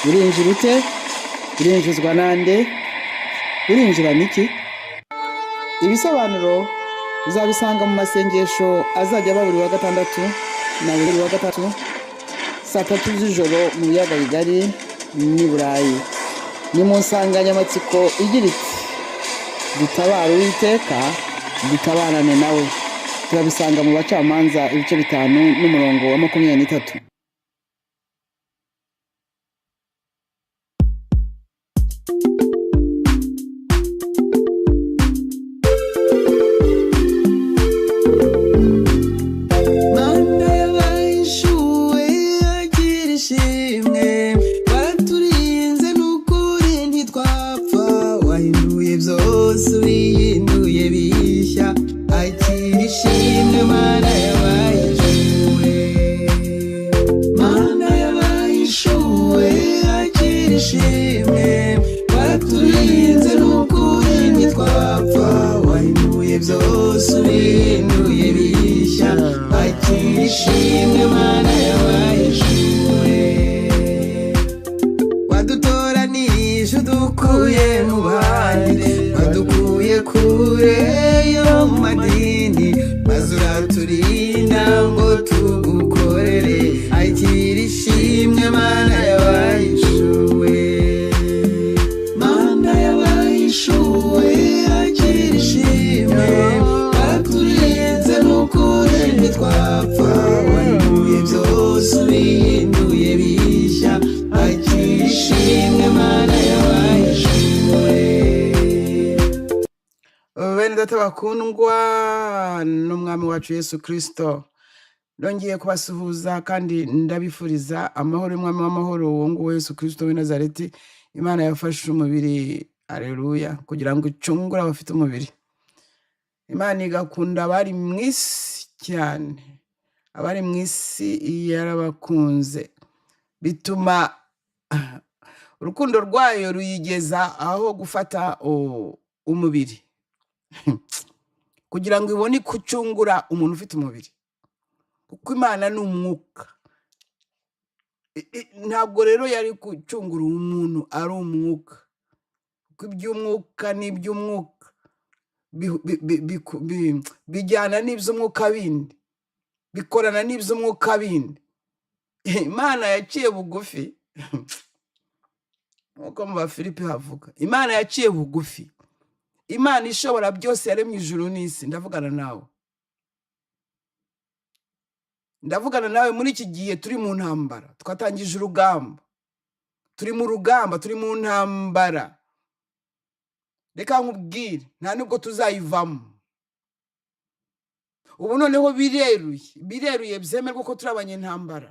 Urinjira ute? Urinjizwa nande? Urinjirana iki? Ibisobanuro uzabisanga mu masengesho azajya aba buri wa gatandatu na buri wa gatatu saa 3 z'ijoro mu biyaga bigari n'i Burayi. Ni mu nsanganyamatsiko igira iti: "Dutabare Uwiteka, dutabarane nawe." Turabisanga mu Bacamanza ibice 5 n'umurongo wa 23. Mana y'abahishuwe, agira ishimwe, waturinze n'ukuri ntitwapfa, wahinduye byose ubihinduye bishya, akira ishimwe Mana y'abahishuwe. Mana y'abahishuwe, akira ishimwe, waturinze n'ukuri ntitwapfa, wahinduye byose ubihinduye bishya, akira ishimwe Mana y'abahishuwe. Wadutoranije udukuye mu bandi, wadukuye kure yo mu madini, maze uraturinda ngo tugukorere, akira ishimwe Mana y'abahishuwe. Mana y'abahishuwe, akira ishimwe, waturinze n'ukuri ntitwapfa, wahinduye byose ubihinduye bishya, akira ishimwe Mana y'abahishuwe. Bene data bakundwa n'Umwami wacu Yesu Kirisito, nongeye kubasuhuza kandi ndabifuriza amahoro y'Umwami w'amahoro, uwo nguwo Yesu Kirisito w'i Nazareti. Imana yafashe umubiri, aleluya, kugira ngo icungure abafite umubiri. Imana igakunda abari mu isi cyane, abari mu isi yarabakunze, bituma urukundo rwayo ruyigeza aho gufata umubiri kugira ngo ibone ikucungura umuntu ufite umubiri, kuko Imana ni umwuka. Ntabwo rero yari gucungura umuntu ari umwuka, kuko iby'umwuka n'iby'umwuka bijyana n'iby'umwuka bindi, bikorana n'iby'umwuka bindi. Imana yaciye bugufi, nk'uko mu Bafilipi havuga, Imana yaciye bugufi, Imana ishobora byose yaremye ijuru n'isi. Ndavugana nawe, ndavugana nawe muri iki gihe turi mu ntambara, twatangije urugamba, turi mu rugamba, turi mu ntambara. Reka nkubwire, nta nubwo tuzayivamo. Ubu noneho bireruye, bireruye, byemerwa ko turi abanyentambara.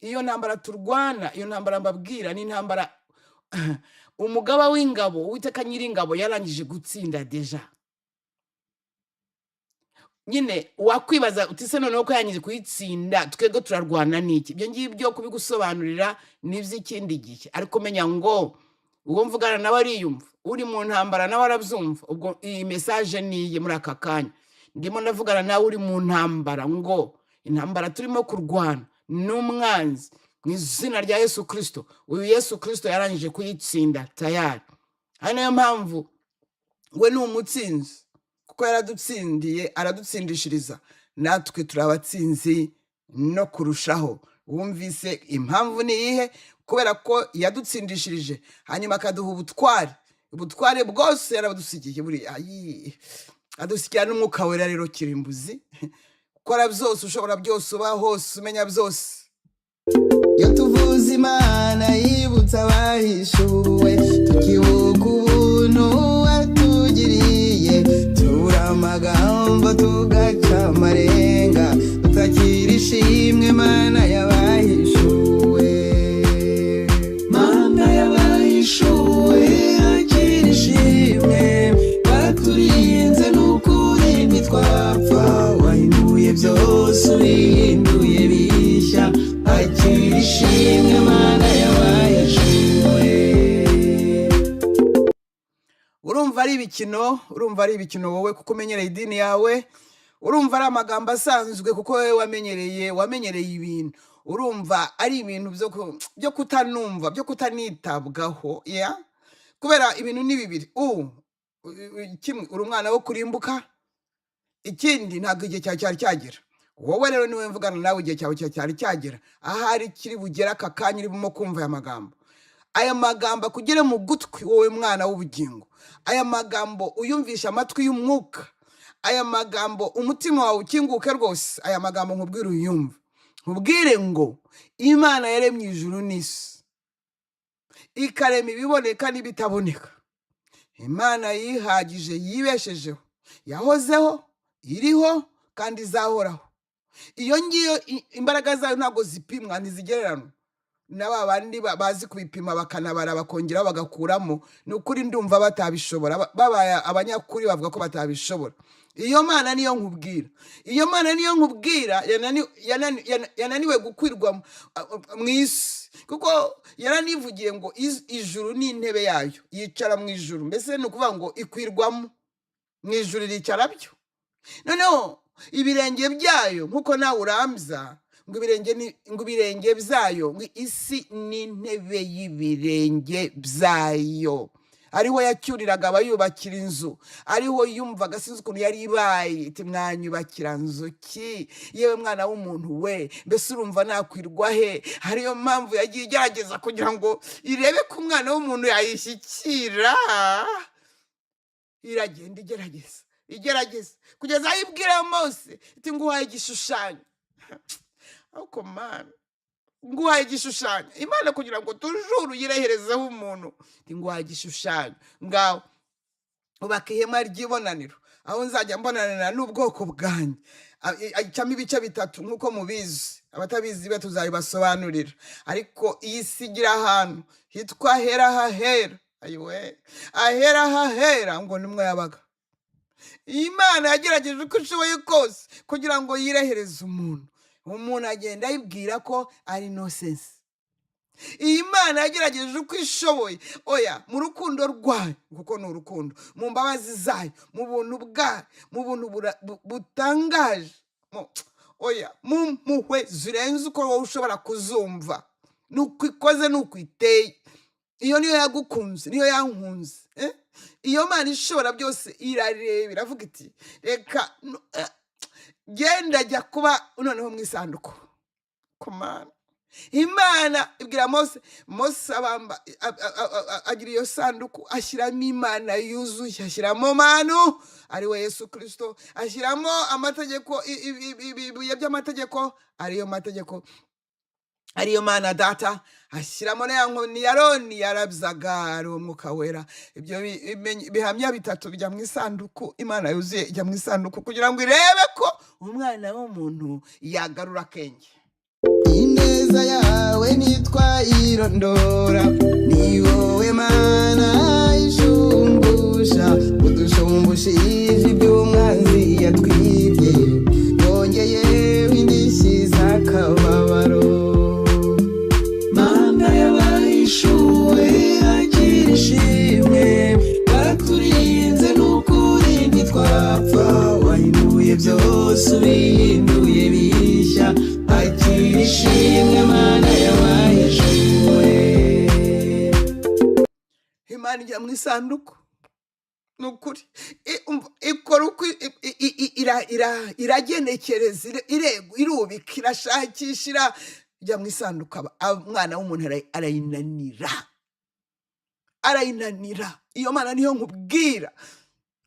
Iyo ntambara turwana, iyo ntambara mbabwira, ni intambara umugaba w'ingabo, Uwiteka Nyiringabo, yarangije gutsinda déjà. Nyine wakwibaza uti: "Se noneho ko yangije kuyitsinda, twebwe turarwana n'iki?" Ibyo ngibyo kubigusobanurira ni iby'ikindi gihe, ariko menya ngo uwo mvugana nawe ariyumva, uri mu ntambara nawe arabyumva. Ubwo iyi message ni iye muri aka kanya ndimo ndavugana nawe uri mu ntambara, ngo intambara turimo kurwana n'umwanzi mu izina rya Yesu Kirisito, uyu Yesu Kirisito yarangije kuyitsinda tayari. Ari nayo mpamvu we ni umutsinzi, kuko yaradutsindiye, aradutsindishiriza, natwe turi abatsinzi no kurushaho. Wumvise impamvu ni iyihe? Kubera ko yadutsindishirije, hanyuma akaduha ubutware, ubutware bwose yarabudusigiye buriya. Ayi, adusigira n'Umwuka Wera rero kirimbuzi, ukora byose, ushobora byose, uba hose, umenya byose. Iyo tuvuze Imana yibutsa abahishuwe, tukibuka ubuntu watugiriye, tubura amagambo tugaca amarenga, tutakira ishimwe Mana y'abahishuwe. Mana y'abahishuwe, akira ishimwe, waturinze n'ukuri ntitwapfa, wahinduye byose ubihinduye bishya, akira ishimwe Mana y'abahishuwe. Urumva ari ibikino, urumva ari ibikino wowe kuko umenyereye idini yawe. Urumva ari amagambo asanzwe kuko wowe wamenyereye ibintu. Urumva ari ibintu byo kutanumva, byo kutanitabwaho, yeah? Kubera ibintu ni bibiri: kimwe, uri umwana wo kurimbuka; ikindi, ntabwo igihe cyawe cyari cyagera. Wowe rero niwe mvugana nawe, igihe cyawe cyari cyagera. Ahari kiri bugere aka kanya urimo kumva aya magambo, aya magambo akugere mu gutwi, wowe mwana w'ubugingo. Aya magambo uyumvisha amatwi y'umwuka, aya magambo umutima wawe ukinguke rwose. Aya magambo nkubwire uyumve, nkubwire ngo Imana yaremye ijuru n'isi, ikarema ibiboneka n'ibitaboneka. Imana yihagije, yibeshejeho, yahozeho, iriho kandi izahoraho. Iyo ngiyo imbaraga zayo ntabwo zipimwa, ntizigereranwa na ba bandi bazi kubipima, bakanabara, bakongeraho, bagakuramo. Ni ukuri ndumva batabishobora. Babaye abanyakuri bavuga ko batabishobora. Iyo Mana niyo nkubwira, iyo Mana niyo nkubwira yananiwe gukwirwa mu isi, kuko yaranivugiye ngo ijuru ni intebe yayo, yicara mu ijuru. Mbese ni ukuvuga ngo ikwirwamo mu ijuru, iricara byo. Noneho ibirenge byayo, nk'uko nawe urambya ngo ibirenge ngo ibirenge byayo, ngo isi ni intebe y'ibirenge byayo, ariho yacyuriraga abayubakira inzu, ariho yumvaga, sinzi ukuntu yari ibaye, iti: "Mwanyubakira nzu ki, yewe mwana w'umuntu we? Mbese urumva nakwirwa he?" Ariyo mpamvu yagiye igerageza kugira ngo irebe ko umwana w'umuntu yayishyikira. Iragenda igerageza, igerageza, kugeza aho ibwira Mose iti: "Nguhaye igishushanyo." Ariko Mana, nguhaye igishushanyo. Imana kugira ngo tujuru yireherezeho umuntu, iti: "Nguhaye igishushanyo, ngaho ubaka ihema ry'ibonaniro, aho nzajya mbonanira n'ubwoko bwanjye." Acamo ibice bitatu nk'uko mubizi, abatabizi be tuzabibasobanurira. Ariko iyi si igira ahantu hitwa hera hahera. Ayiwe, ahera hahera ngo nimwe yabaga. Imana yagerageje uko ishoboye kose kugira ngo yirehereze umuntu. Umuntu agenda ayibwira ko ari nonsense. Iyi Mana yagerageje uko ishoboye, oya, mu rukundo rwayo, kuko ni urukundo, mu mbabazi zayo, mu buntu bwayo, mu buntu butangaje, oya, mu mpuhwe zirenze uko wowe ushobora kuzumva. Ni uko ikoze, ni uko iteye. Iyo niyo yagukunze, niyo yankunze, eh? Iyo Mana ishobora byose irareba, iravuga iti: "Reka genda jya kuba noneho mu isanduku." Komana Imana ibwira Mose, Mose abamba agira iyo sanduku, ashyiramo Imana yuzuye, ashyiramo manu ari we Yesu Kirisito, ashyiramo amategeko, ibibuye by'amategeko ariyo mategeko, ariyo Mana Data, ashyiramo na ya nkoni ya Aroni yarabyaga, ari uwo Mwuka Wera. Ibyo bihamya bitatu bijya mu isanduku. Imana yuzuye ijya mu isanduku kugira ngo irebe ko umwana w'umuntu yagarura akenge. Ineza yawe ntitwayirondora, ni wowe Mana ishumbusha, udushumbushisha iby'umwanzi yatwibye, wongeye indishyi z'akababaro. Mana y'abahishuwe, agira ishimwe, waraturinze n'ukuri ntitwapfa, wahinduye byose, ubihinduye bishya, akira ishimwe Mana y'abahishuwe. Imana ijya mu isanduku, ni ukuri. Umva, ikora uko iragenekereza, irubika, irashakisha, ijya mu isanduku. Umwana w'umuntu arayinanira, arayinanira. Iyo Mana niyo nkubwira,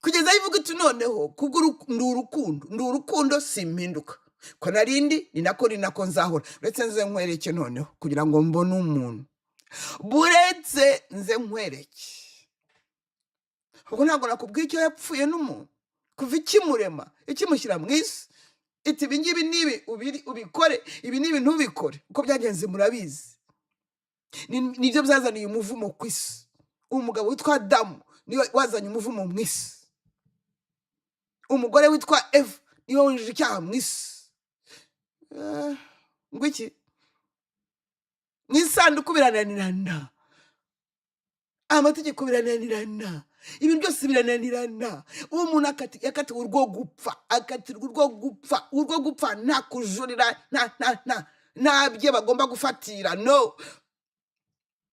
kugeza aho ivuga iti: "Noneho kubwo ndi urukundo, ndi urukundo, simpinduka. Ko narindi ni nako nzahora. Uretse nze nkwereke noneho kugira ngo mbone umuntu, buretse nze nkwereke." Ubwo ntabwo nakubwiye icyo yapfuye n'umuntu kuva ikimurema, ikimushyira mu isi, iti: "Ibi ngibi n'ibi ubikore, ibi n'ibi ntubikore." Uko byagenze murabizi. Nibyo byazaniye umuvumo ku isi. Umugabo witwa Adamu niwe wazanye umuvumo mu isi, umugore witwa Eva niwe winjije icyaha mu isi. Ngo iki? Mu isanduku birananirana, amategeko birananirana, ibintu byose birananirana. Uwo muntu yakatiwe urwo gupfa, akatirwa urwo gupfa, urwo gupfa, nta kujurira, nta nta nta. Nta bye bagomba gufatira, no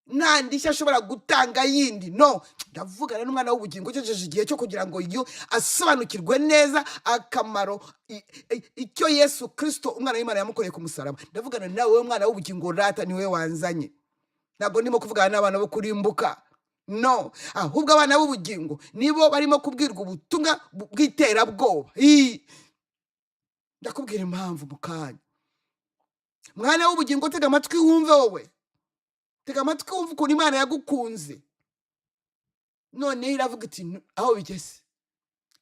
nta ndishyi ashobora gutanga yindi, no. Ndavugana n'umwana w'ubugingo ugejeje igihe cyo kugira ngo yo asobanukirwe neza akamaro icyo Yesu Kirisito umwana w'Imana yamukoreye ku musaraba. Ndavugana nawe, wowe mwana w'ubugingo. Rata niwe wanzanye. Ntabwo ndimo kuvugana n'abana bo kurimbuka, no. Ahubwo abana b'ubugingo nibo barimo kubwirwa ubutumwa bw'iterabwoba. Ii. Ndakubwira impamvu mu kanya. Mwana w'ubugingo, tega amatwi wumve. Wowe tega amatwi wumve ukuntu Imana yagukunze. Noneho iravuga iti: "Aho bigeze,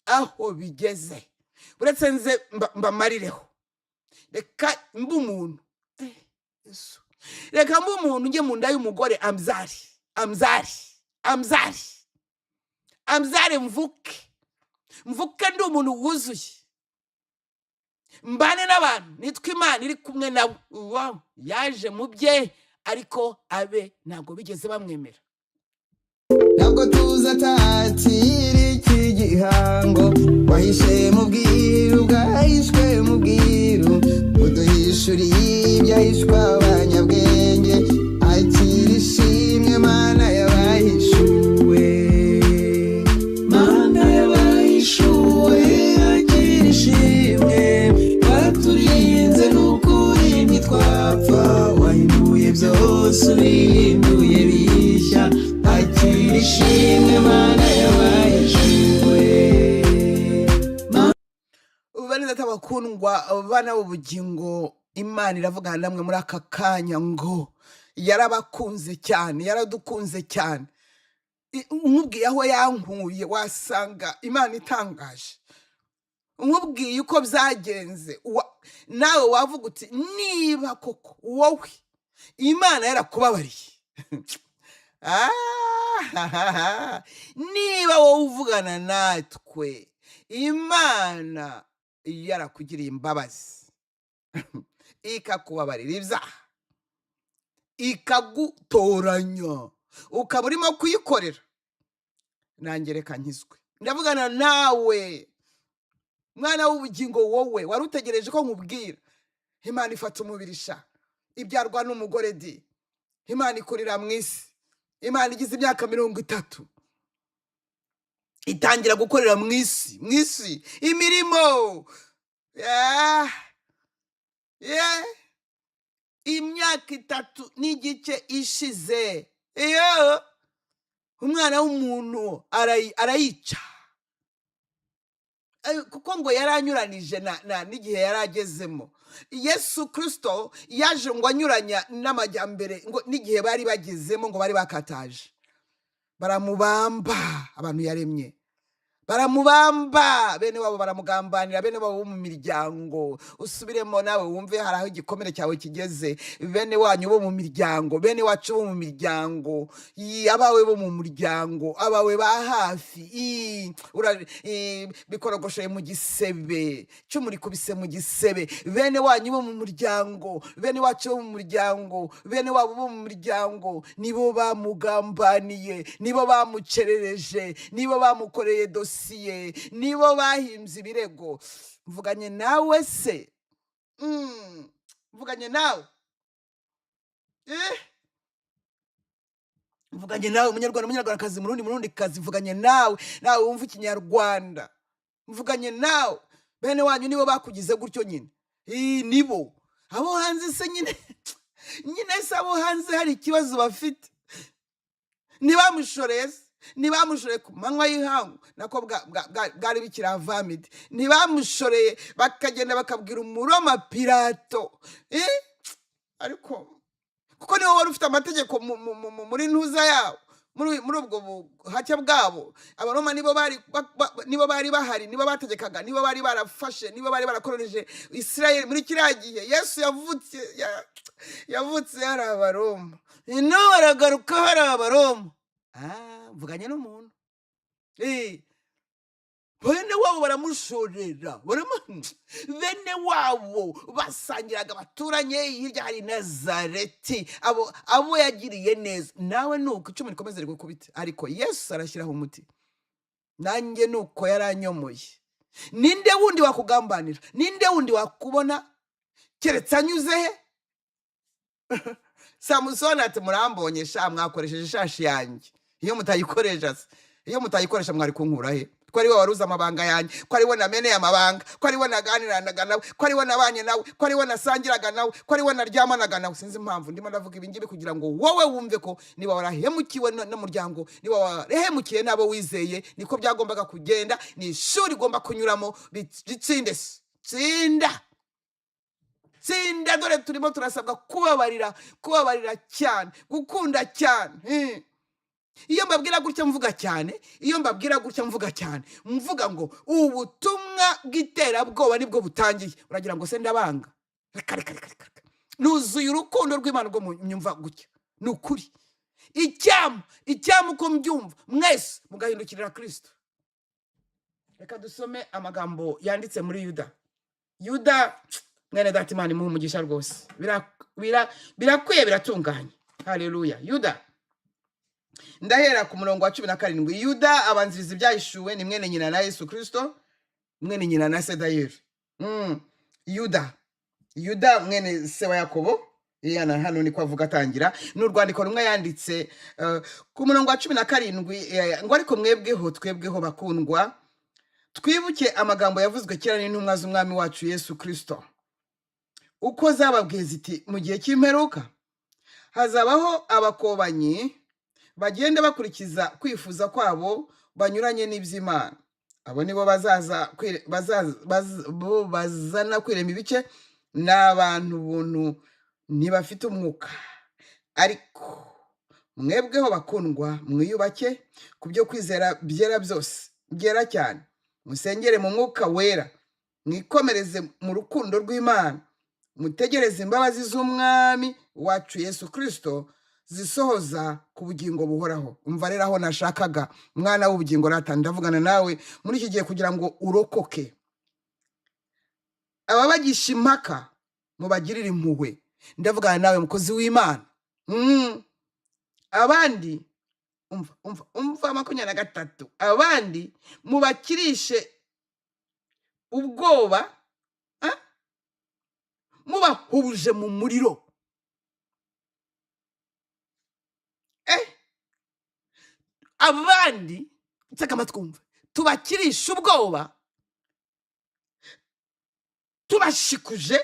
aho bigeze, uretse nze mbamarireho. Reka mbe umuntu." Yesu. Reka mbe umuntu, njye mu nda y'umugore, amzari, amzari, amzari, amzari, mvuke, mvuke ndi umuntu wuzuye, mbane n'abantu, nitwa Imana iri kumwe nabo." Wow. Yaje mu bye, ariko abe ntabwo bigeze bamwemera. Ntabwo tuzi atatira iki gihango wahishe mu bwiru, bwahishwe mu bwiru, uduhishuriye ibyahishwe abanyabwenge. Akira ishimwe, Mana y'abahishuwe. Mana y'abahishuwe, akira ishimwe. Waturinze n'ukuri ntitwapfa, wahinduye byose, ubihinduye bishya. Akira ishimwe, Mana y'abahishuwe. Bene Data bakundwa, bana b'ubugingo, Imana iravugana namwe muri aka kanya ngo yarabakunze cyane, yaradukunze cyane. Nkubwiye aho yankuye, wasanga Imana itangaje. Nkubwiye uko byagenze, nawe wavuga uti: "Niba koko wowe Imana yarakubabariye." Ah, niba wowe uvugana natwe Imana yarakugiriye imbabazi, ikakubabarira ibyaha, ikagutoranya, ukaba urimo kuyikorera, nanjye reka nkizwe. Ndavugana nawe, mwana w'ubugingo, wowe wari utegereje ko nkubwira. Imana ifata umubiri sha, ibyarwa n'umugore di. Imana ikurira mu isi. Imana igize imyaka 30 itangira gukorera mu isi, mu isi imirimo. Yeah. Imyaka 3 n'igice ishize, iyo umwana w'umuntu arayica. Kuko ngo yari anyuranije n'igihe yari agezemo. Yesu Kirisito yaje ngo anyuranya n'amajyambere, ngo n'igihe bari bagezemo, ngo bari bakataje. Baramubamba, abantu yaremye baramubamba, bene wabo baramugambanira, bene wabo bo mu miryango. Usubiremo nawe wumve, hari aho igikomere cyawe kigeze. Bene wanyu bo mu miryango, bene wacu bo mu miryango, abawe bo mu muryango, abawe ba hafi, bikorogoshoye mu gisebe, cyumuri kubise mu gisebe. Bene wanyu bo mu muryango, bene wacu bo mu muryango, bene wabo bo mu muryango, nibo bamugambaniye, nibo bamucerereje, nibo bamukoreye dosiye, nibo bahimbye ibirego. Mvuganye nawe se? Mvuganye nawe. Mvuganye nawe, Munyarwanda, Munyarwandakazi, Murundi, Murundikazi. Mvuganye nawe, nawe wumva Ikinyarwanda. Mvuganye nawe. Bene wanyu nibo bakugize gutyo nyine. Ii, nibo. Abo hanze se nyine, nyine se abo hanze hari ikibazo bafite? Ntibamushoreye se? Ntibamushoreye ku manywa y'ihangu, nako bwari bikiri avamidi? Ntibamushoreye bakagenda bakabwira Umuroma Pilato? Eh? Ariko kuko niwe wari ufite amategeko muri ntuza yabo, muri ubwo buhake bwabo. Abaroma nibo bari nibo bari bahari, nibo bategekaga, nibo bari barafashe, nibo bari barakoronije Isirayeli muri kiriya gihe. Yesu yavutse yavutse hari Abaroma, no baragaruka hari Abaroma. Ah, mvuganye n'umuntu. Bene wabo baramushorera, bene wabo basangiraga, baturanye hirya hari Nazareti, abo yagiriye neza. Nawe nuko icumu rikomeze rigukubite, ariko Yesu arashyiraho umuti. Nanjye nuko yaranyomoye. Ninde wundi wakugambanira? Ninde wundi wakubona keretse anyuze he? Samusoni ati: "Murambonye sha, mwakoresheje ishashi yanjye. Iyo mutayikoresha se, iyo mutayikoresha mwari kunkura he? Ko ari we wari uzi amabanga yanjye, ko ari we nameneye amabanga, ko ari we naganiranaga nawe, ko ari we nabanye nawe, ko ari we nasangiraga nawe, ko ari we naryamanaga nawe." Sinzi impamvu ndimo ndavuga ibi ngibi, kugira ngo wowe wumve ko niba warahemukiwe n'umuryango, niba warahemukiye n'abo wizeye, niko byagombaga kugenda. Ni ishuri ugomba kunyuramo. Ritsinde se, tsinda, tsinda. Dore turimo turasabwa kubabarira, kubabarira cyane, gukunda cyane. Iyo mbabwira gutya mvuga cyane, iyo mbabwira gutya mvuga cyane, mvuga ngo ubutumwa bw'iterabwoba nibwo butangiye. Uragira ngo se ndabanga? Reka, reka, reka, reka, reka. Nuzuye urukundo rw'Imana rwo nyumva gutya. Ni ukuri, icyama uko mbyumva, mwese mugahindukirira Kirisito. Reka dusome amagambo yanditse muri Yuda. Yuda mwene data, Imana imuha umugisha rwose. Birakwiye, biratunganye. Haleluya. Yuda, ndahera ku murongo wa 17. Yuda abanziriza ibyahishuwe, ni mwene nyina na Yesu Kirisito, mwene nyina na se dayeri. Yuda, Yuda mwene se wa Yakobo. Yana hano niko avuga, atangira. Ni urwandiko rumwe yanditse. Ku murongo wa 17, ngo: "Ariko mwebweho, twebweho bakundwa, twibuke amagambo yavuzwe kera n'intumwa z'Umwami wacu Yesu Kirisito, uko zababwiye ziti: 'Mu gihe cy'imperuka hazabaho abakobanyi bagenda bakurikiza kwifuza kwabo banyuranye n'iby'Imana. Abo nibo bazaza bo bazana kwirema ibice, ni abantu buntu, ntibafite umwuka. Ariko mwebweho bakundwa, mwiyubake ku byo kwizera byera byose, byera cyane, musengere mu Mwuka Wera, mwikomereze mu rukundo rw'Imana, mutegereze imbabazi z'Umwami wacu Yesu Kirisito zisohoza ku bugingo buhoraho." Umva rero aho nashakaga, mwana w'ubugingo rata, ndavugana nawe muri iki gihe kugira ngo urokoke. Ababagisha impaka mubagirire impuhwe. Ndavugana nawe mukozi w'Imana. Abandi, umva, umva, umva, 23: "Abandi mubakirishe ubwoba, ah? Mubahubuje mu muriro." Abandi, nseka amatwi wumve, tubakirishe ubwoba tubashikuje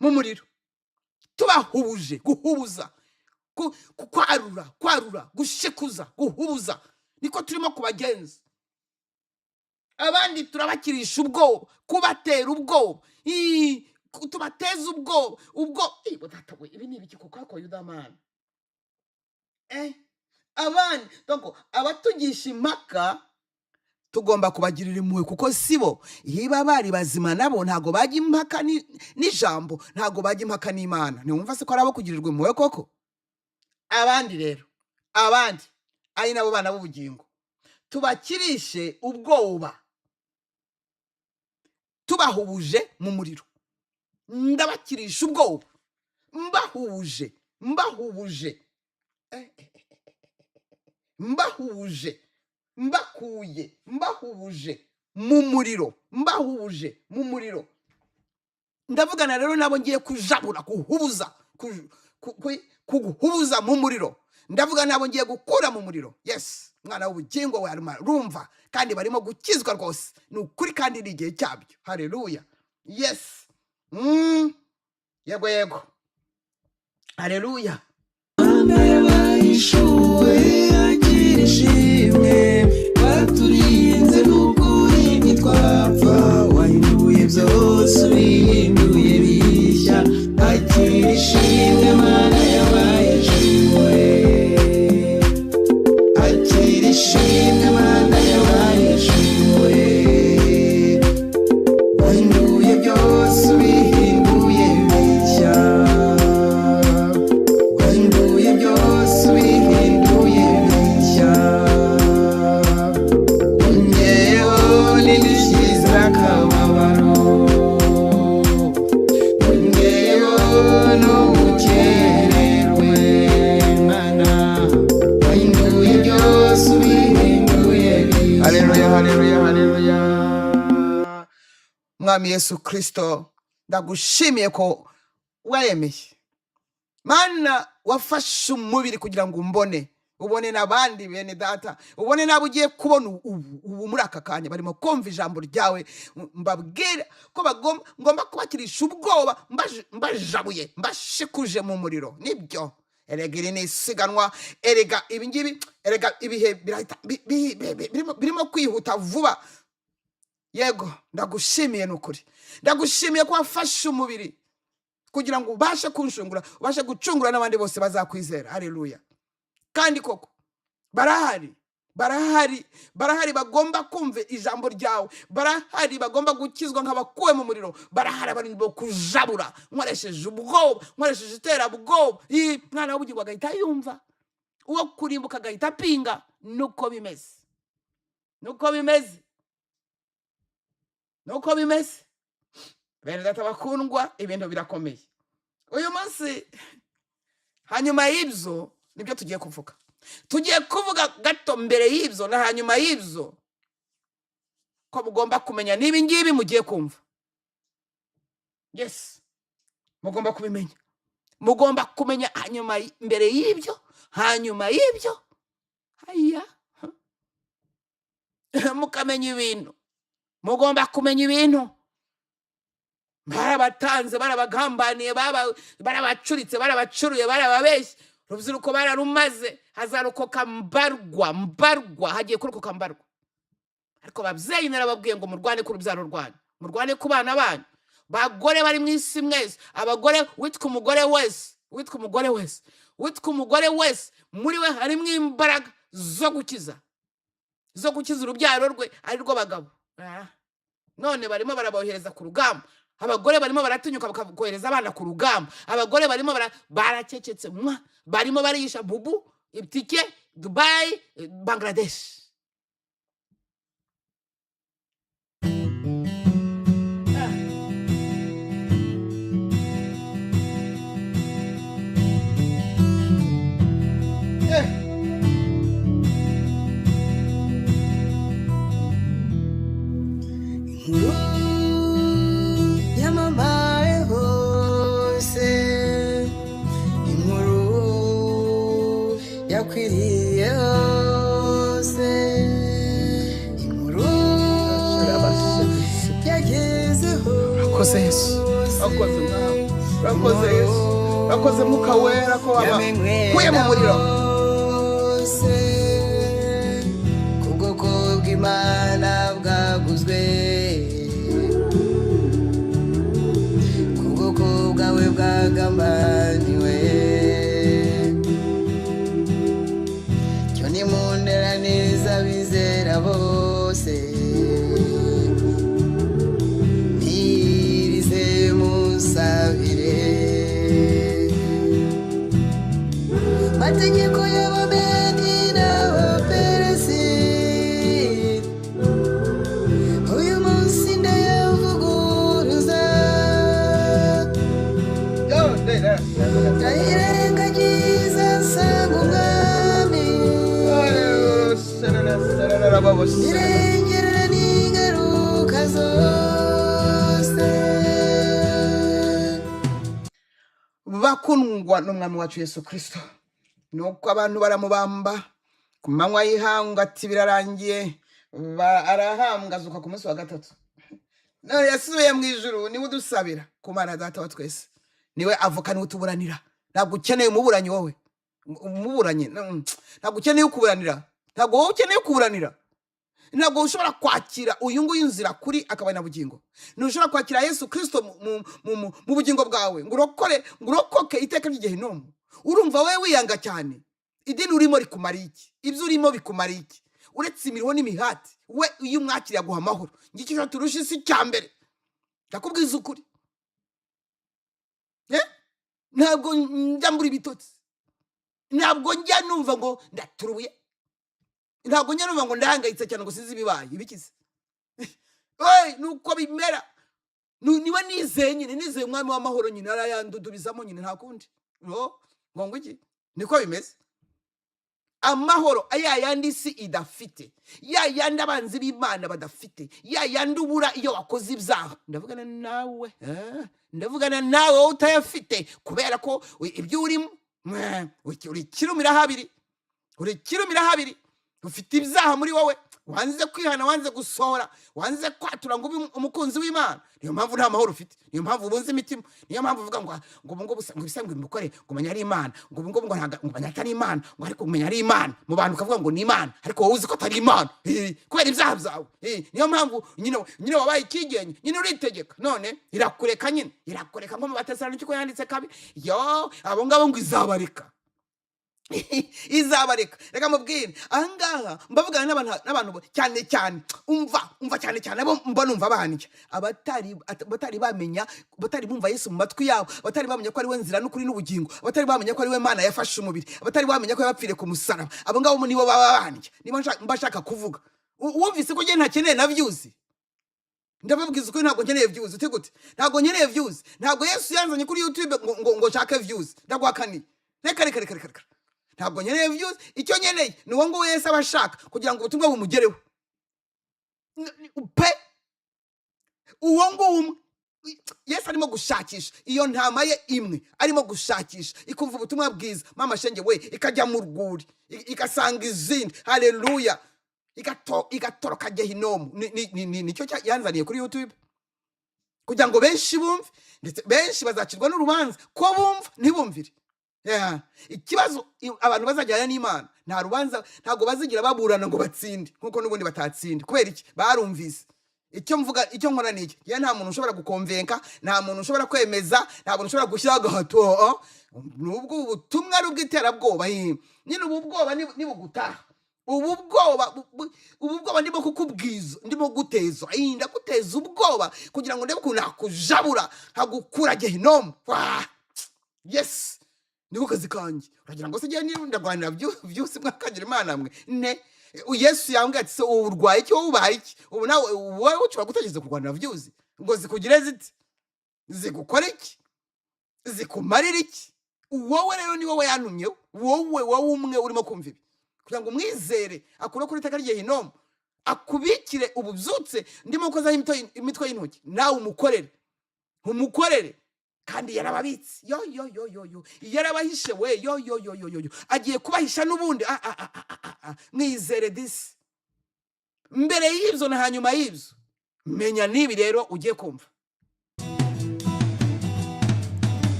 mu muriro, tubahubuje. Guhubuza, kwarura, kwarura, gushikuza, guhubuza, niko turimo kubagenza. Abandi turabakirisha ubwoba, kubatera ubwoba. Tubateze ubwoba ubwo. Ih, data we, ibi ni ibiki kuko ako Yudamana? Abandi, donc abatugisha impaka, tugomba kubagirira impuhwe, kuko sibo. Iyo bari bazima nabo ntabwo bajya impaka n'ijambo, ntabwo bajya impaka n'Imana. Ntiwumva se ko ari abo kugirirwa impuhwe koko? Abandi rero, abandi ari nabo bana b'ubugingo, tubakirishe ubwoba tubahubuje mu muriro. Ndabakirisha ubwoba mbahuje, mbahubuje, mbahuje, mbakuye, mbahubuje mu muriro, mbahubuje mu muriro. Ndavugana rero nabo ngiye kujabura, guhubuza, kuguhubuza mu muriro. Ndavuga nabo ngiye gukura mu muriro. Yes, mwana w'ubugingo we, aruma rumva, kandi barimo gukizwa rwose, ni ukuri, kandi ni igihe cyabyo. Haleluya. Yes. Yego, yego, haleluya. Mana y'abahishuwe, agira ishimwe, waturinze n'ukuri ntitwapfa, wahinduye byose ubihinduye bishya, akira ishimwe Mana y'abahishuwe, akira ishimwe Mana y'abahishuwe, wahinduye byose ubihinduye bishya, wahinduye byose ubihinduye bishya, ongeyeho n'indishyi z'akababaro, ongeyeho n'ubukererwe, Mana wahinduye byose ubihinduye bishya. Haleluya, haleluya, haleluya. Mwami Yesu Kirisito, ndagushimiye ko Waremeye Mana, wafashe umubiri kugira ngo umbone, ubone n'abandi bene data, ubone n'abo ugiye kubona ubu muri aka kanya barimo kumva ijambo ryawe. Mbabwira ko ngomba kubakirisha ubwoba, mbajabuye, mbashikuje mu muriro. Nibyo, erega iri ni isiganwa, erega ibi ngibi, erega ibihe birahita birimo kwihuta vuba. Yego, ndagushimiye, ni ukuri ndagushimiye ko wafashe umubiri kugira ngo ubashe kunshungura, ubashe gucungura n'abandi bose bazakwizera. Haleluya! Kandi koko barahari, barahari, barahari bagomba kumva ijambo ryawe, barahari bagomba gukizwa nk'abakuwe mu muriro, barahari barimo kujabura nkoresheje ubwoba, nkoresheje iterabwoba. Ii, mwana w'ubugingo agahita yumva, uwo kurimbuka agahita apinga. Nuko bimeze, nuko bimeze, nuko bimeze. Bene data bakundwa, ibintu birakomeye uyu munsi. Hanyuma y'ibyo nibyo tugiye kuvuga, tugiye kuvuga gato mbere y'ibyo na hanyuma y'ibyo, ko mugomba kumenya n'ibi ngibi mugiye kumva. Yes, mugomba kubimenya, mugomba kumenya hanyuma mbere y'ibyo, hanyuma y'ibyo, haya mukamenya ibintu, mugomba kumenya ibintu. Barabatanze, barabagambaniye, barabacuritse, barabacuruye, barababeshye, urubyiruko bararumaze. Hazarokoka mbarwa, mbarwa, hagiye kurokoka mbarwa. Ariko babyeyi, narababwiye ngo murwane ku rubyaro rwanyu, murwane ku bana banyu. Bagore bari mu isi mwese, abagore, witwa umugore wese, witwa umugore wese, witwa umugore wese, muri we harimo imbaraga zo gukiza, zo gukiza urubyaro rwe, ari rwo bagabo. None barimo barabohereza ku rugamba. Abagore barimo baratinyuka bakakohereza abana ku rugamba. Abagore barimo baracecetse mwa, barimo barisha bubu itike Dubai, Bangladesh. Inkuru yamamaye hose, inkuru yakwiriye hose, inkuru yageze Urakoze Yesu, urakoze Mwami, urakoze Yesu, urakoze Mwuka Wera ko wabakuye mu muriro. Bose ku bwoko bw'Imana bwaguzwe, ku bwoko bwawe bwagambaniwe, cyo nimunderaniriza abizera bose, ntirize musabire. Mategeko y'Abamedi n'Abaperesi, uyu munsi ndayavuguruza, ndayirengagiza nsanga umwami, irengera n'ingaruka zose. Bakundwa n'umwami wacu Yesu Kristo, nuko abantu baramubamba ku manywa y'ihanga, ati birarangiye, arahambwa, azuka ku munsi wa gatatu. None yasubiye mu ijuru, niwe udusabira ku Mana Data wa twese, niwe avoka, niwe utuburanira. Ntabwo ukeneye umuburanyi wowe, umuburanyi, ntabwo ukeneye ukuburanira, ntabwo wowe ukeneye ukuburanira. Ntabwo ushobora kwakira uyu nguyu inzira kuri akaba na bugingo. Ntushobora kwakira Yesu Kristo mu bugingo bwawe ngo urokore, ngo urokoke iteka ry'igehinomu. Urumva wowe wiyanga cyane. Idini urimo rikumara iki? Ibyo urimo bikumara iki? Uretse imirimo n'imihati, we iyo umwakiriye aguha amahoro. Ngicyo cyo turusha isi cya mbere, ndakubwiza ukuri. Ntabwo njya mbura ibitotsi, ntabwo njya numva ngo ndaturuye, ntabwo njya numva ngo ndahangayitse cyane ngo sinzi ibibaye ibikize. Oi, nuko bimera. Niwe nizeye nyine, nizeye umwami w'amahoro nyine, arayandudubizamo nyine, nta kundi. No, ngo iki niko bimeze. Amahoro ya yandi isi idafite, ya yandi abanzi b'Imana badafite, ya yandi ubura iyo wakoze ibyaha. Ndavugana nawe, eh? Ndavugana nawe wowe utayafite kubera ko ibyo urimo, uri kirumira habiri, uri kirumira habiri. Ufite ibyaha muri wowe, wanze kwihana, wanze gusohora, wanze kwatura ngo ube umukunzi w'Imana. Niyo mpamvu nta mahoro ufite, niyo mpamvu ubunze imitima, niyo mpamvu uvuga ngo ubu ngubu ngo ibisa ngo mbikore, ngo umenya ari Imana, ngo ubu ngubu ngo ntago, ngo umenya atari Imana, ngo ariko umenya ari Imana. Mu bantu ukavuga ngo ni Imana, ariko wowe uzi ko atari Imana, kubera ibyaha byawe. Niyo mpamvu nyine wabaye ikigenge nyine, uritegeka. None irakureka nyine, irakureka nko mu Batesalonike uko yanditse kabi yo, abo ngabo ngo izabareka, izabareka. Reka mubwire, ahangaha mbavugana n'abantu cyane cyane, umva, cyane cyane abo mba numva bandya, abatari bamenya, abatari bumva Yesu mu matwi yabo, abatari bamenya ko ari we nzira n'ukuri n'ubugingo, abatari bamenya ko ari we Mana yafashe umubiri, abatari bamenya ko yabapfiriye ku musaraba. Abo ngabo nibo baba bandya, nibo mba nshaka kuvuga. Wumvise ko njye ntakeneye na views? Ndababwiza ukuri, ntabwo nkeneye views. Ute gute? Ntabwo nkeneye views. Ntabwo Yesu yanzanye kuri YouTube ngo nshake views. Ndaguhakaniye, reka, reka, reka, reka, reka. Ntabwo nkeneye views. Icyo nkeneye ni uwo nguwo Yesu aba ashaka kugira ngo ubutumwa bumugereho pe. Uwo nguwo umwe Yesu arimo gushakisha, iyo ntama ye imwe arimo gushakisha, ikumva ubutumwa bwiza, mama shenge we, ikajya mu rwuri, igasanga izindi, haleluya, igatoroka gehinomu. Nicyo yanzaniye kuri YouTube, kugira ngo benshi bumve, ndetse benshi bazacirwa n'urubanza ko bumva ntibumvire. Yeah. Ikibazo, abantu bazajyana n'Imana nta rubanza, ntabwo bazigira baburana ngo batsinde, nkuko n'ubundi batatsinda. Kubera iki? Barumvise icyo mvuga. Icyo nkora ni iki? Njyewe nta muntu ushobora gukonvenka, nta muntu ushobora kwemeza, nta muntu ushobora gushyiraho agahato. Oh. Nubwo ubu butumwa ari ubw'iterabwoba, nyine ubu bwoba nibugutaha, ubu bwoba ubu bwoba ndimo kukubwiza, ndimo guteza, ndaguteza ubwoba kugira ngo ndebe ukuntu nakujabura nkagukura gehinomu. Wah! Yes, niko kazi kanjye. Uragira ngo se njyewe niba ndarwanira byose, mwakagira Imana mwe ne? Yesu yambwiye ati: "Se ubu urwaye iki? Wowe ubaye iki ubu?" Nawe wowe ushobora gutekereza kurwanira views ngo zikugire zite, zigukore iki, zikumarire iki? Wowe rero ni wowe yantumye, wowe umwe urimo kumva ibi, kugira ngo umwizere akure kuri iteka rye hinomu, akubikire ububyutse. Ndimo gukozaho imitwe y'intoki, nawe umukorere, umukorere. Kandi yarababitse, yo yo yo yo yo, yarabahishe we, yo yo yo yo yo yo, agiye kubahisha n'ubundi. Ah, ah, ah, ah, ah, ah. Mwizere disi. Mbere y'ibyo na hanyuma y'ibyo, menya n'ibi rero ugiye kumva.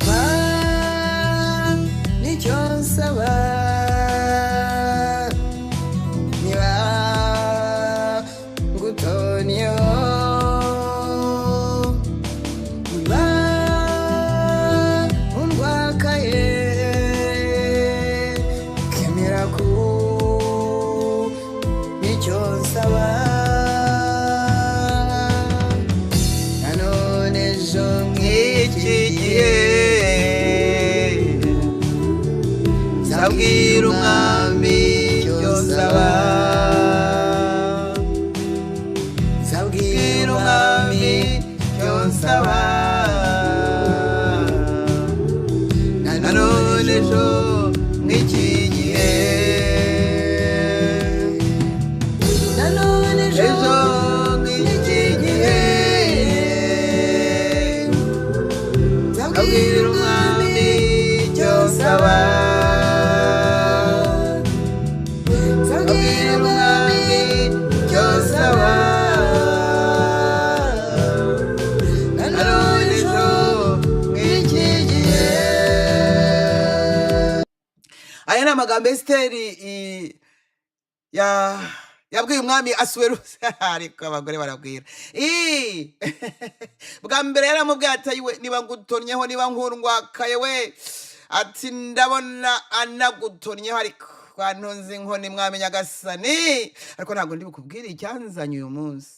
Ba nicyo nsaba, niba ngutoniyeho, niba undwakaye, kemera ku nicyo nsaba. Nanone ejo nk'iki gihe nzabwira umwami icyo nsaba, nzabwira umwami icyo nsaba. Nanone ejo nk'iki gihe, nanone ejo nk'iki gihe nzabwira umwami icyo nsaba, nzabwira umwami icyo nsaba. Nanone ejo nk'iki gihe. Aya ni amagambo Esiteri yabwiye umwami Asuwerusi. Ariko abagore barabwira. Bwa mbere yaramubwiye ati: "Ayiwe, niba ngutonnyeho, niba nkundwakaye we," ati: "Ndabona anagutonnyeho, ariko wantunze inkoni, mwami nyagasani, ariko ntabwo ndi bukubwire icyanzanye uyu munsi."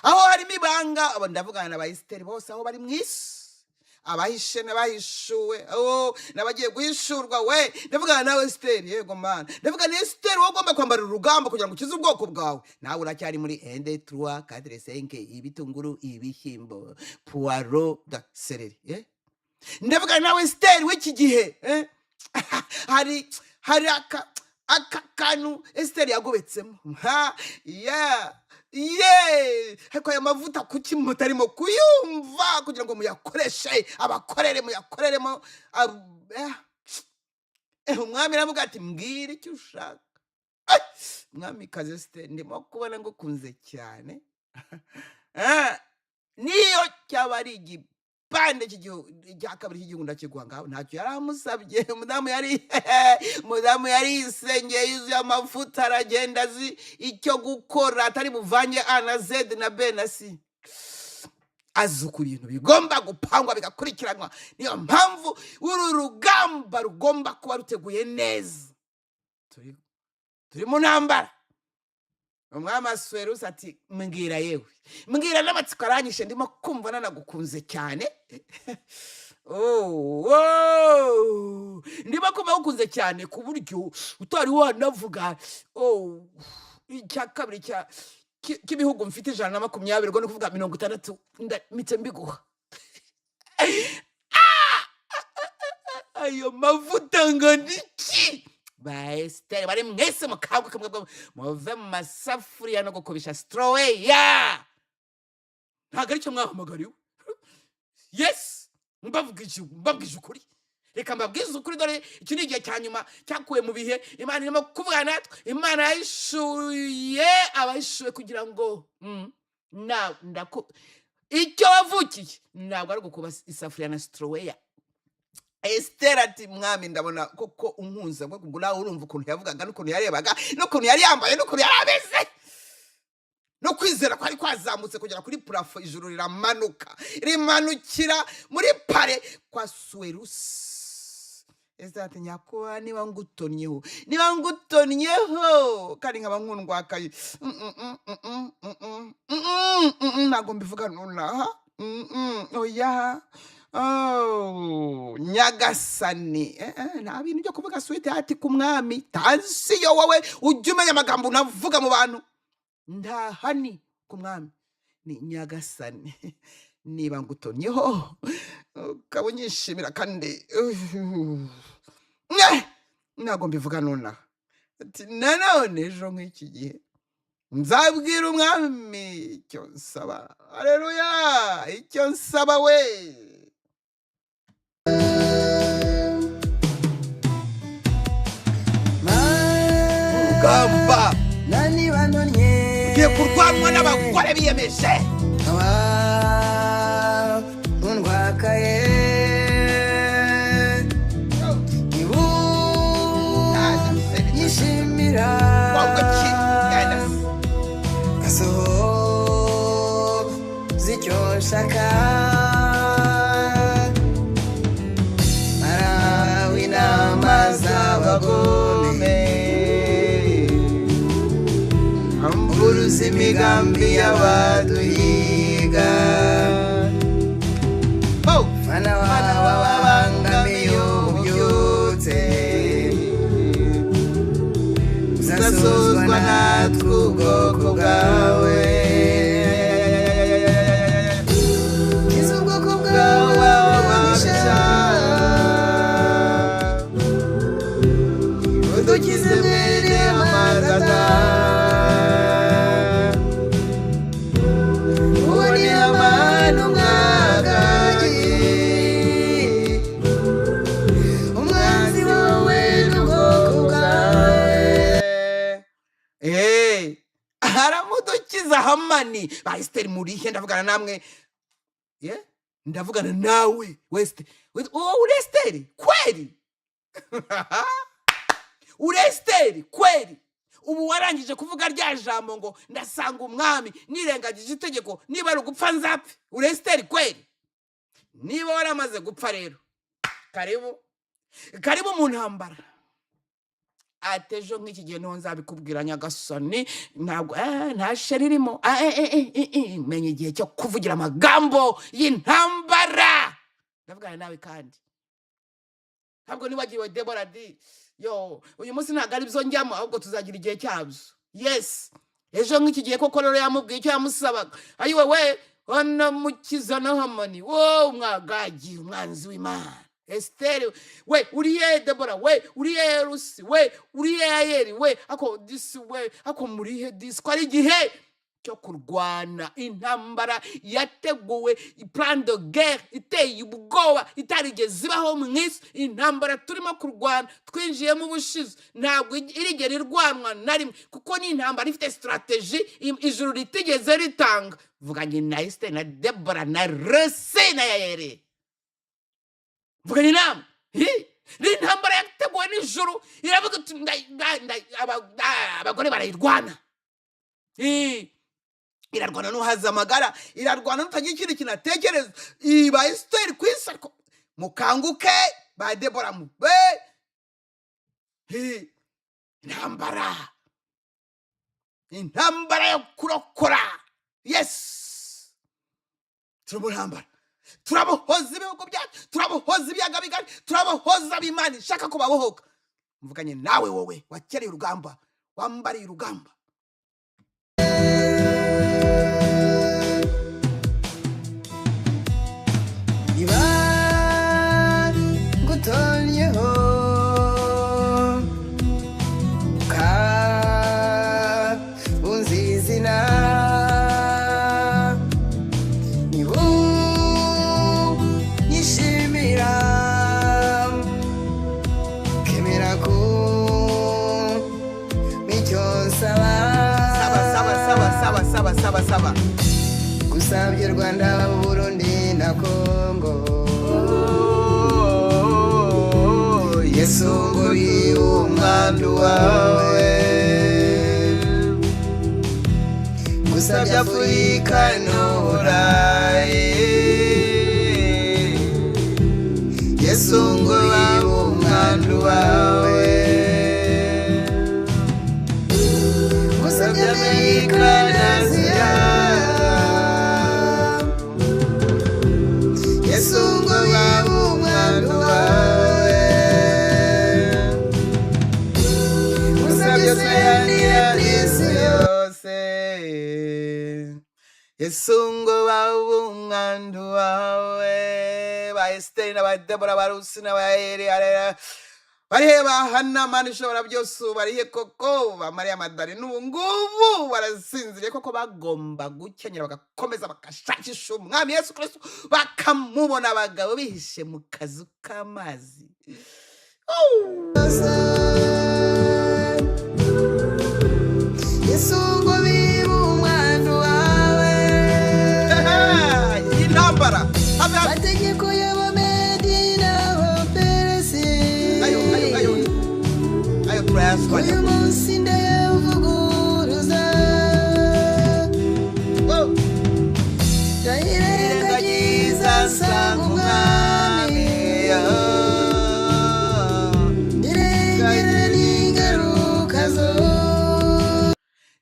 Aho harimo ibanga. Abo ndavugana na ba Esiteri bose aho bari mu isi, abahishe n'abahishuwe, oh, n'abagiye guhishurwa we. Ndavugana nawe Esiteri, yego mana, ndavugana na Esiteri, wowe ugomba kwambara urugamba kugira ngo ukize ubwoko bwawe. Nawe uracyari muri un, deux, trois, quatre, cinq, ibitunguru, ibishyimbo, puwaro da céleri, eh? Ndavugana nawe Esiteri w'iki gihe, eh? Hari Aka kantu Esiteri yagobetsemo ha ya ye. Ariko aya mavuta kuki mutarimo kuyumva kugira ngo muyakoreshe, abakorere, muyakoreremo? Umwami aravuga ati: "Mbwira icyo ushaka." Ay! Mwamikazi Esiteri, ndimo kubona ngukunze cyane. Niyo cyaba ari igipande cy'igihugu, icya kabiri cy'igihugu, ndakiguha. Ngaho ntacyo yari amusabye. Umudamu yari yisengeye, yuzuye amavuta, aragenda azi icyo gukora, atari buvange A na Z na B na C, azi uko ibintu bigomba gupangwa bigakurikiranwa. Niyo mpamvu uru rugamba rugomba kuba ruteguye neza. Turi mu ntambara. Umwami Asuwerusi ati: "Mbwira yewe, mbwira, n'amatsiko aranyishe, ndimo kumva nanagukunze cyane. Oh, ndimo kumva gukunze cyane ku buryo utari wanavuga. Oh, icya kabiri cy'ibihugu mfite 120, ubwo ni ukuvuga 60, ndamitse mbiguha." Ayo mavuta angana iki? Ba Esiteri bari mwese mukanguke, mwebwe muve mu masafuriya no gukubisha sitoroweya. Ntabwo aricyo mwahamagariwe. Yes, mbabwije ukuri, reka mbabwize ukuri. Dore iki ni igihe cya nyuma cyakuwe mu bihe. Imana irimo kuvugana natwe. Imana yahishuye abahishuwe kugira ngo na ndaku icyo wavukiye ntabwo ari ugukuba isafuriya na sitoroweya. Esiteri ati: "Mwami, ndabona koko unkunze." Ubwo nawe urumva ukuntu yavugaga n'ukuntu yarebaga n'ukuntu yari yambaye n'ukuntu yari ameze no kwizera kwari kwazamutse kugera kuri plafond. Ijuru riramanuka, rimanukira muri palais kwa Suwerusi. Esiteri ati: "Nyakubahwa, niba ngutonnyeho, niba ngutonnyeho kandi nkaba nkundwakaye, ntabwo mbivuga nonaha. Oya. Oh, nyagasani, nta bintu byo kuvuga sweetheart ku mwami. Tansiyo, wowe ujya umenya amagambo unavuga mu bantu. Nta honey ku mwami, ni nyagasani. Niba ngutonnyeho ukaba unyishimira kandi, ntabwo mbivuga nonaha." Ati: "Nanone ejo nk'iki gihe nzabwira umwami icyo nsaba." Aleluya! Icyo nsaba we. Urugamba Nani banonye ugiye kurwanwa n'abagore biyemeje. Undwakaye ibu nyishimira gasohoza icyo nshaka. Marawe inama z'abagome, mburuza imigambi y'abaduhiga. Oh, fana wabangamiye ububyutse, uzasozwa natwe ubwoko bwawe. Kiza ubwoko bwawe ababisha, udukize mwene amadata. Uwo ni Hamani umwagagi, umwanzi wawe n'ubwoko bwawe. Aramudukiza Hamani. Ba Esiteri murihe? Ndavugana namwe ye, ndavugana nawe wesite. Wowe uri Esiteri kweri? Uri Esiteri kweri? Ubu warangije kuvuga rya jambo ngo: "Ndasanga umwami nirengagije itegeko, niba ari ugupfa nzapfe"? Uri Esiteri kweri? Niba waramaze gupfa rero, karibu, karibu mu ntambara. Ati: "Ejo nk'iki gihe niho nzabikubwira nyagasani." Ntabwo nta chéri irimo. Menya igihe cyo kuvugira amagambo y'intambara. Ndavugana nawe kandi ntabwo nibagiwe Debora di yo. Uyu munsi ntabwo ari byo njyamo, ahubwo tuzagira igihe cyabyo. Yes, ejo nk'iki gihe koko rero yamubwiye icyo yamusabaga. Ayiwe we, wanamukiza na Hamani wo umwagagi, umwanzi w'Imana. Esiteri we, uriye? Debora we, uriye? Rusi we, uriye? Yayeri we, ako disi we, ako murihe disi, ko ari igihe cyo kurwana intambara yateguwe, plan de guerre iteye ubwoba itarigeze ibaho mu isi. Intambara turimo kurwana twinjiyemo ubushize ntabwo irigera irwanwa na rimwe, kuko ni intambara ifite stratégie ijuru ritigeze ritanga. Vuganye na Esiteri na Debora na Rusi na Yayeri, mvuganye inama. Hi! Ni intambara yateguwe n'ijuru, iravuga iti abagore barayirwana. Hi! Irarwana n'uhaza amagara, irarwana n'utagira ikindi kintu atekereza. Iba Esiteri ku isi, ariko mukanguke ba Debora mube. Hi! Intambara, intambara yo kurokora. Yes, turi mu ntambara, turabohoza ibihugu byacu, turabohoza ibiyaga bigari, turabohoza ab'Imana ishaka ko babohoka. Mvuganye nawe, wowe wakereye urugamba, wambariye urugamba. Niba ngutonyeho ukabunza izina, niba unyishimira, kemera ko icyo nsaba. Saba, saba, saba, saba, saba, saba, saba. Gusabye Rwanda, Burundi na Kongo, Yesu ngo bibe umwandu wawe. Gusabye Afurika n'Uburayi, Yesu ngo bibe umwandu wawe. Gusabye Amerika na Aziya, Yesu ngo bibe umwandu wawe. Gusabye Oceania n'isi yose, Yesu ngo babe umwandu wawe. Ba Esiteri n'aba Debora, ba Rusi n'aba Eri, barihe? Ba Hana, Mana ishobora byose, ubu barihe koko? Ba Mariya Madari n'ubu ngubu barasinziriye koko? Bagomba gukenyera, bagakomeza bagashakisha umwami Yesu Kristo, bakamubona. Abagabo bihishe mu kazu k'amazi. Oh! yose, Yesu ngo bibe umwandu wawe. Iyi ntambara habe habe. Mategeko y'Abamedi n'Abaperesi, Ayo, ayo, ayo, ayo turayaswanya. Uyu munsi ndayavuguruza, Oh! ndayirengagiza nsanga umwami, ndirengera n'ingaruka zo.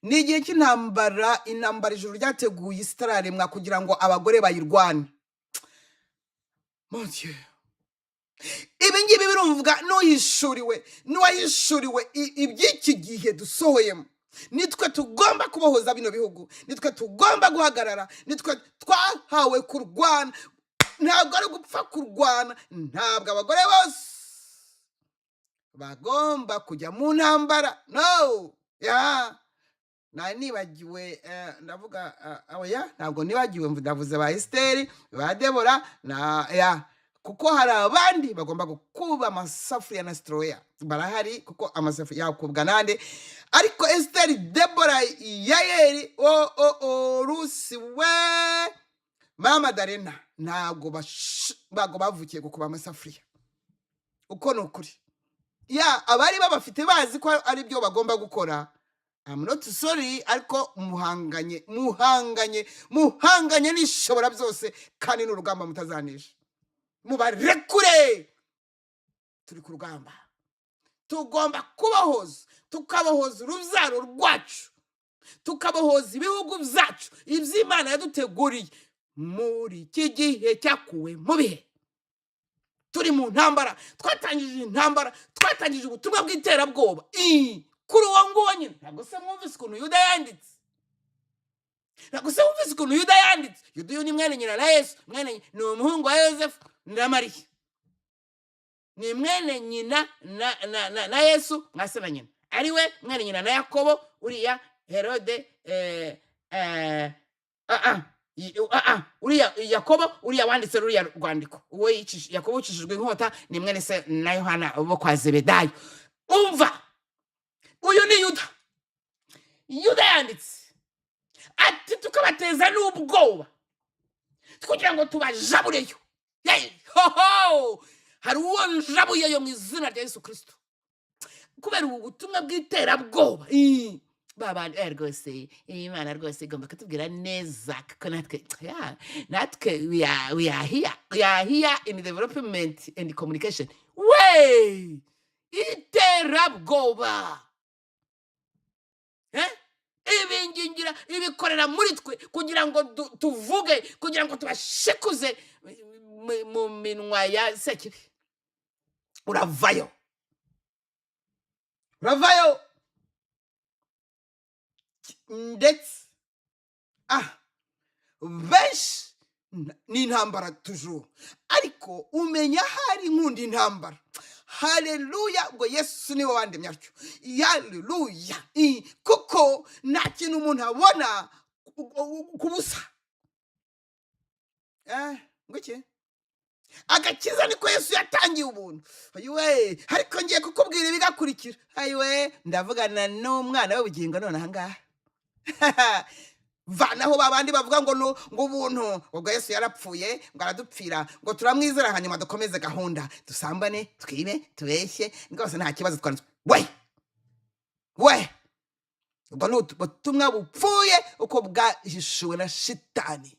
Ni igihe cy'intambara, intambara ijuru ryateguye isi itararemwa kugira ngo abagore bayirwane. Mon Dieu. Ibi ngibi birumvwa n'uhishuriwe, n'uwahishuriwe iby'iki gihe dusohoyemo. Nitwe tugomba kubohoza bino bihugu, nitwe tugomba guhagarara, nitwe twahawe kurwana. Ntabwo ari gupfa kurwana, ntabwo abagore bose bagomba kujya mu ntambara, no ya nari nibagiwe, ndavuga, oya, ntabwo nibagiwe, ndavuze ba Esiteri, ba Debora na ya, kuko hari abandi bagomba gukuba amasafuriya na sitoroya, barahari, kuko amasafuriya yakubwa nande? Ariko Esiteri, Debora, Yayeri, o Rusi we, mama Darena, ntabwo bavukiye gukuba amasafuriya. Uko ni ukuri ya abari babafite bazi ko ari byo bagomba gukora. I'm not sorry, ariko muhanganye, muhanganye, muhanganye n'ishobora byose, kandi ni urugamba mutazanisha. Mubarekure, turi ku rugamba, tugomba kubahoza, tukabohoza urubyaro rwacu, tukabohoza ibihugu byacu, iby'Imana yaduteguriye muri iki gihe cyakuwe mu bihe. Turi mu ntambara, twatangije intambara, twatangije ubutumwa bw'iterabwoba. Kuri uwo nguwo nyine. Ntabwo se mwumvise ukuntu Yuda yanditse? Ntabwo se wumvise ukuntu Yuda yanditse? Yuda uyu ni mwene nyina na Yesu, mwene ni umuhungu wa Yosefu na Mariya. Ni mwene nyina na Yesu, nka se na nyina, ariwe mwene nyina na Yakobo uriya Herode, uriya Yakobo uriya wanditse ruriya rwandiko, uwo Yakobo wicishijwe inkota, ni mwene se na Yohana bo kwa Zebedayo. Umva, uyu ni Yuda. Yuda yanditse ati: "Tukabateza n'ubwoba kugira ngo tubajabureyo." Yey, hoho, hari uwo njabuyeyo mu izina rya Yesu Kirisito kubera ubu butumwa bw'iterabwoba. Ii, babandi rwose Imana rwose igomba kutubwira neza, kuko natwe ya, natwe we are here, we are here in development and communication. We iterabwoba, eh? Ibingingira ibikorera muri twe kugira ngo tuvuge, kugira ngo tubashikuze mu minwa ya Sekibi. Uravayo, uravayo. Ndetse benshi ni intambara tujuru, ariko umenya hari nkunda intambara. Haleluya! Ubwo Yesu niwe wandemye atyo. Haleluya! Kuko nta kintu umuntu abona ku busa. Ngo iki? Agakiza niko Yesu yatangiye ubuntu. Ayiwe, ariko ngiye kukubwira ibigakurikira. Ayiwe, ndavugana n'umwana w'ubugingo none ahangaha. Vanaho babandi bavuga ngo ngo ubuntu, ubwo Yesu yarapfuye, ngo aradupfira, ngo turamwizera, hanyuma dukomeze gahunda, dusambane, twibe, tubeshye, rwose nta kibazo twanditswe. We we, ubwo ni ubutumwa bupfuye uko bwahishuwe na Shitani.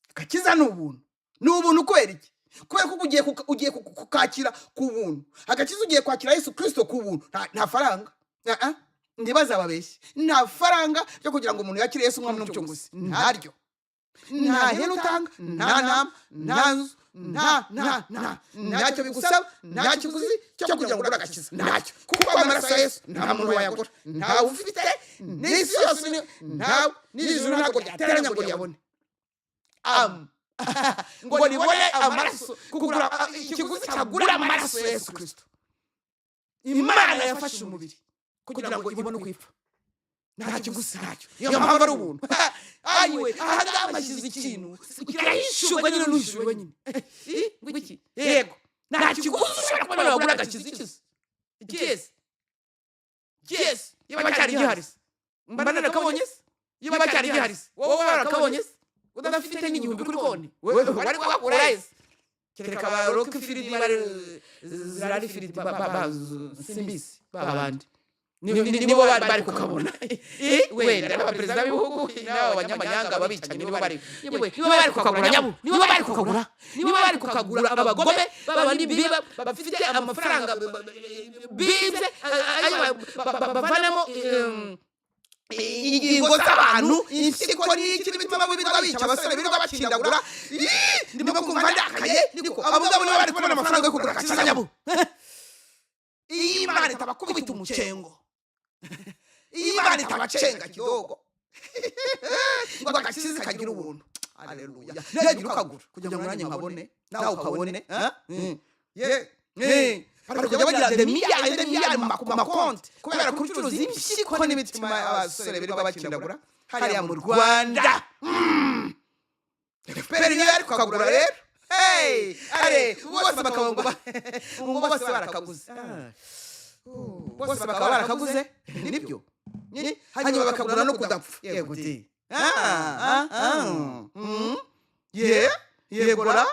Agakiza ni ubuntu, ni ubuntu. Kubera iki? Kubera ko ugiye kukakira ku buntu. Agakiza, ugiye kwakira Yesu Kirisito ku buntu, nta faranga. Ah, ah. Ntibazababeshye, nta faranga ryo kugira ngo umuntu yakire Yesu umwami n'umucunguzi, ntaryo. Nta hene utanga, nta ntama, nta nzu, nta nta ntacyo bigusaba, nta kiguzi cyo kugira ngo ugure agakiza, ntacyo. Kuko amaraso ya Yesu nta muntu wayagura, ntawe ufite n'isi yose, ntawe n'ijuru ntabwo ryateranya ngo riyabone, ngo ribone amaraso kugura, ikiguzi cyagura amaraso ya Yesu Kirisito. Imana yafashe umubiri kugira ngo ibone uko ipfa, nta kiguzi, ntacyo. Niyo mpamvu ari ubuntu. Ayiwe, aha ngaha bashyize ikintu kirahishurwa nyine, n'uhishuwe nyine. Ngo iki? Yego, nta kiguzi ushobora kubona wagura agakiza. Ikizi ikizi ikizi yaba cyari gihari se mba narakabonye se? Yaba cyari gihari se wowe warakabonye se? Udafite n'igihumbi kuri konti wari wagura se? Kereka ba Rockefeller, bari zirari ba simbizi ba bandi nibo bari kukabona. Wenda n'abaperezida b'ibihugu n'aba banyamanyanga babicanyi nibo bari, yewe, nibo bari kukagura nyabu, nibo bari kukagura, nibo bari kukagura. Abagome babandi biba bafite amafaranga bibye, ayo bavanamo ingingo z'abantu, impyiko n'iki n'imitima, birirwa bica abasore, birirwa bakindagura. Ii, ndimo kumva ndakaye. Niko abo ngabo nibo bari kubona amafaranga yo kugura agakiza nyabu. Iyo Imana itabakubita umucengo, iyo Imana itabacenga kidogo ngo agakiza kagira ubuntu. Aleluya! Ntihagire ukagura kugira ngo nanjye nkabone, nawe ukabone. Eh? Ye bari kujya bagira des milliards et des milliards ku makonti kubera kucuruza impyiko n'imitima y'abasore birirwa bakindagura hariya mu Rwanda. FPR niyo yari kukagura rero. Hey, are bose bakaba ngo bose barakaguze. Bose bakaba barakaguze, nibyo. Hanyuma bakagura no kudapfa. Yego di. Ah, ah, ah. Ye yegora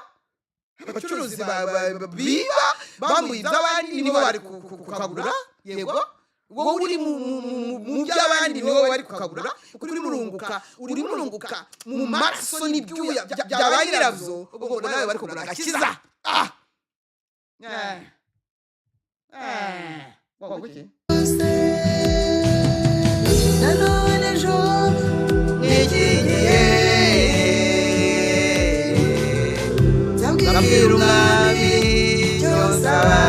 abacuruzi biba bambuye iby'abandi nibo bari kukagura. Yego, wowe uri mu by'abandi, niwe bari kukagura, kuko urimo urunguka, urimo urunguka mu maraso n'ibyuya bya ba nyirabyo. Ubwo ngo nawe bari kugura agakiza. Ah. Eh. Eh. Wowe iki? Nanone ejo N'iki gihe nzabwira nzabwira umwami icyo nsaba.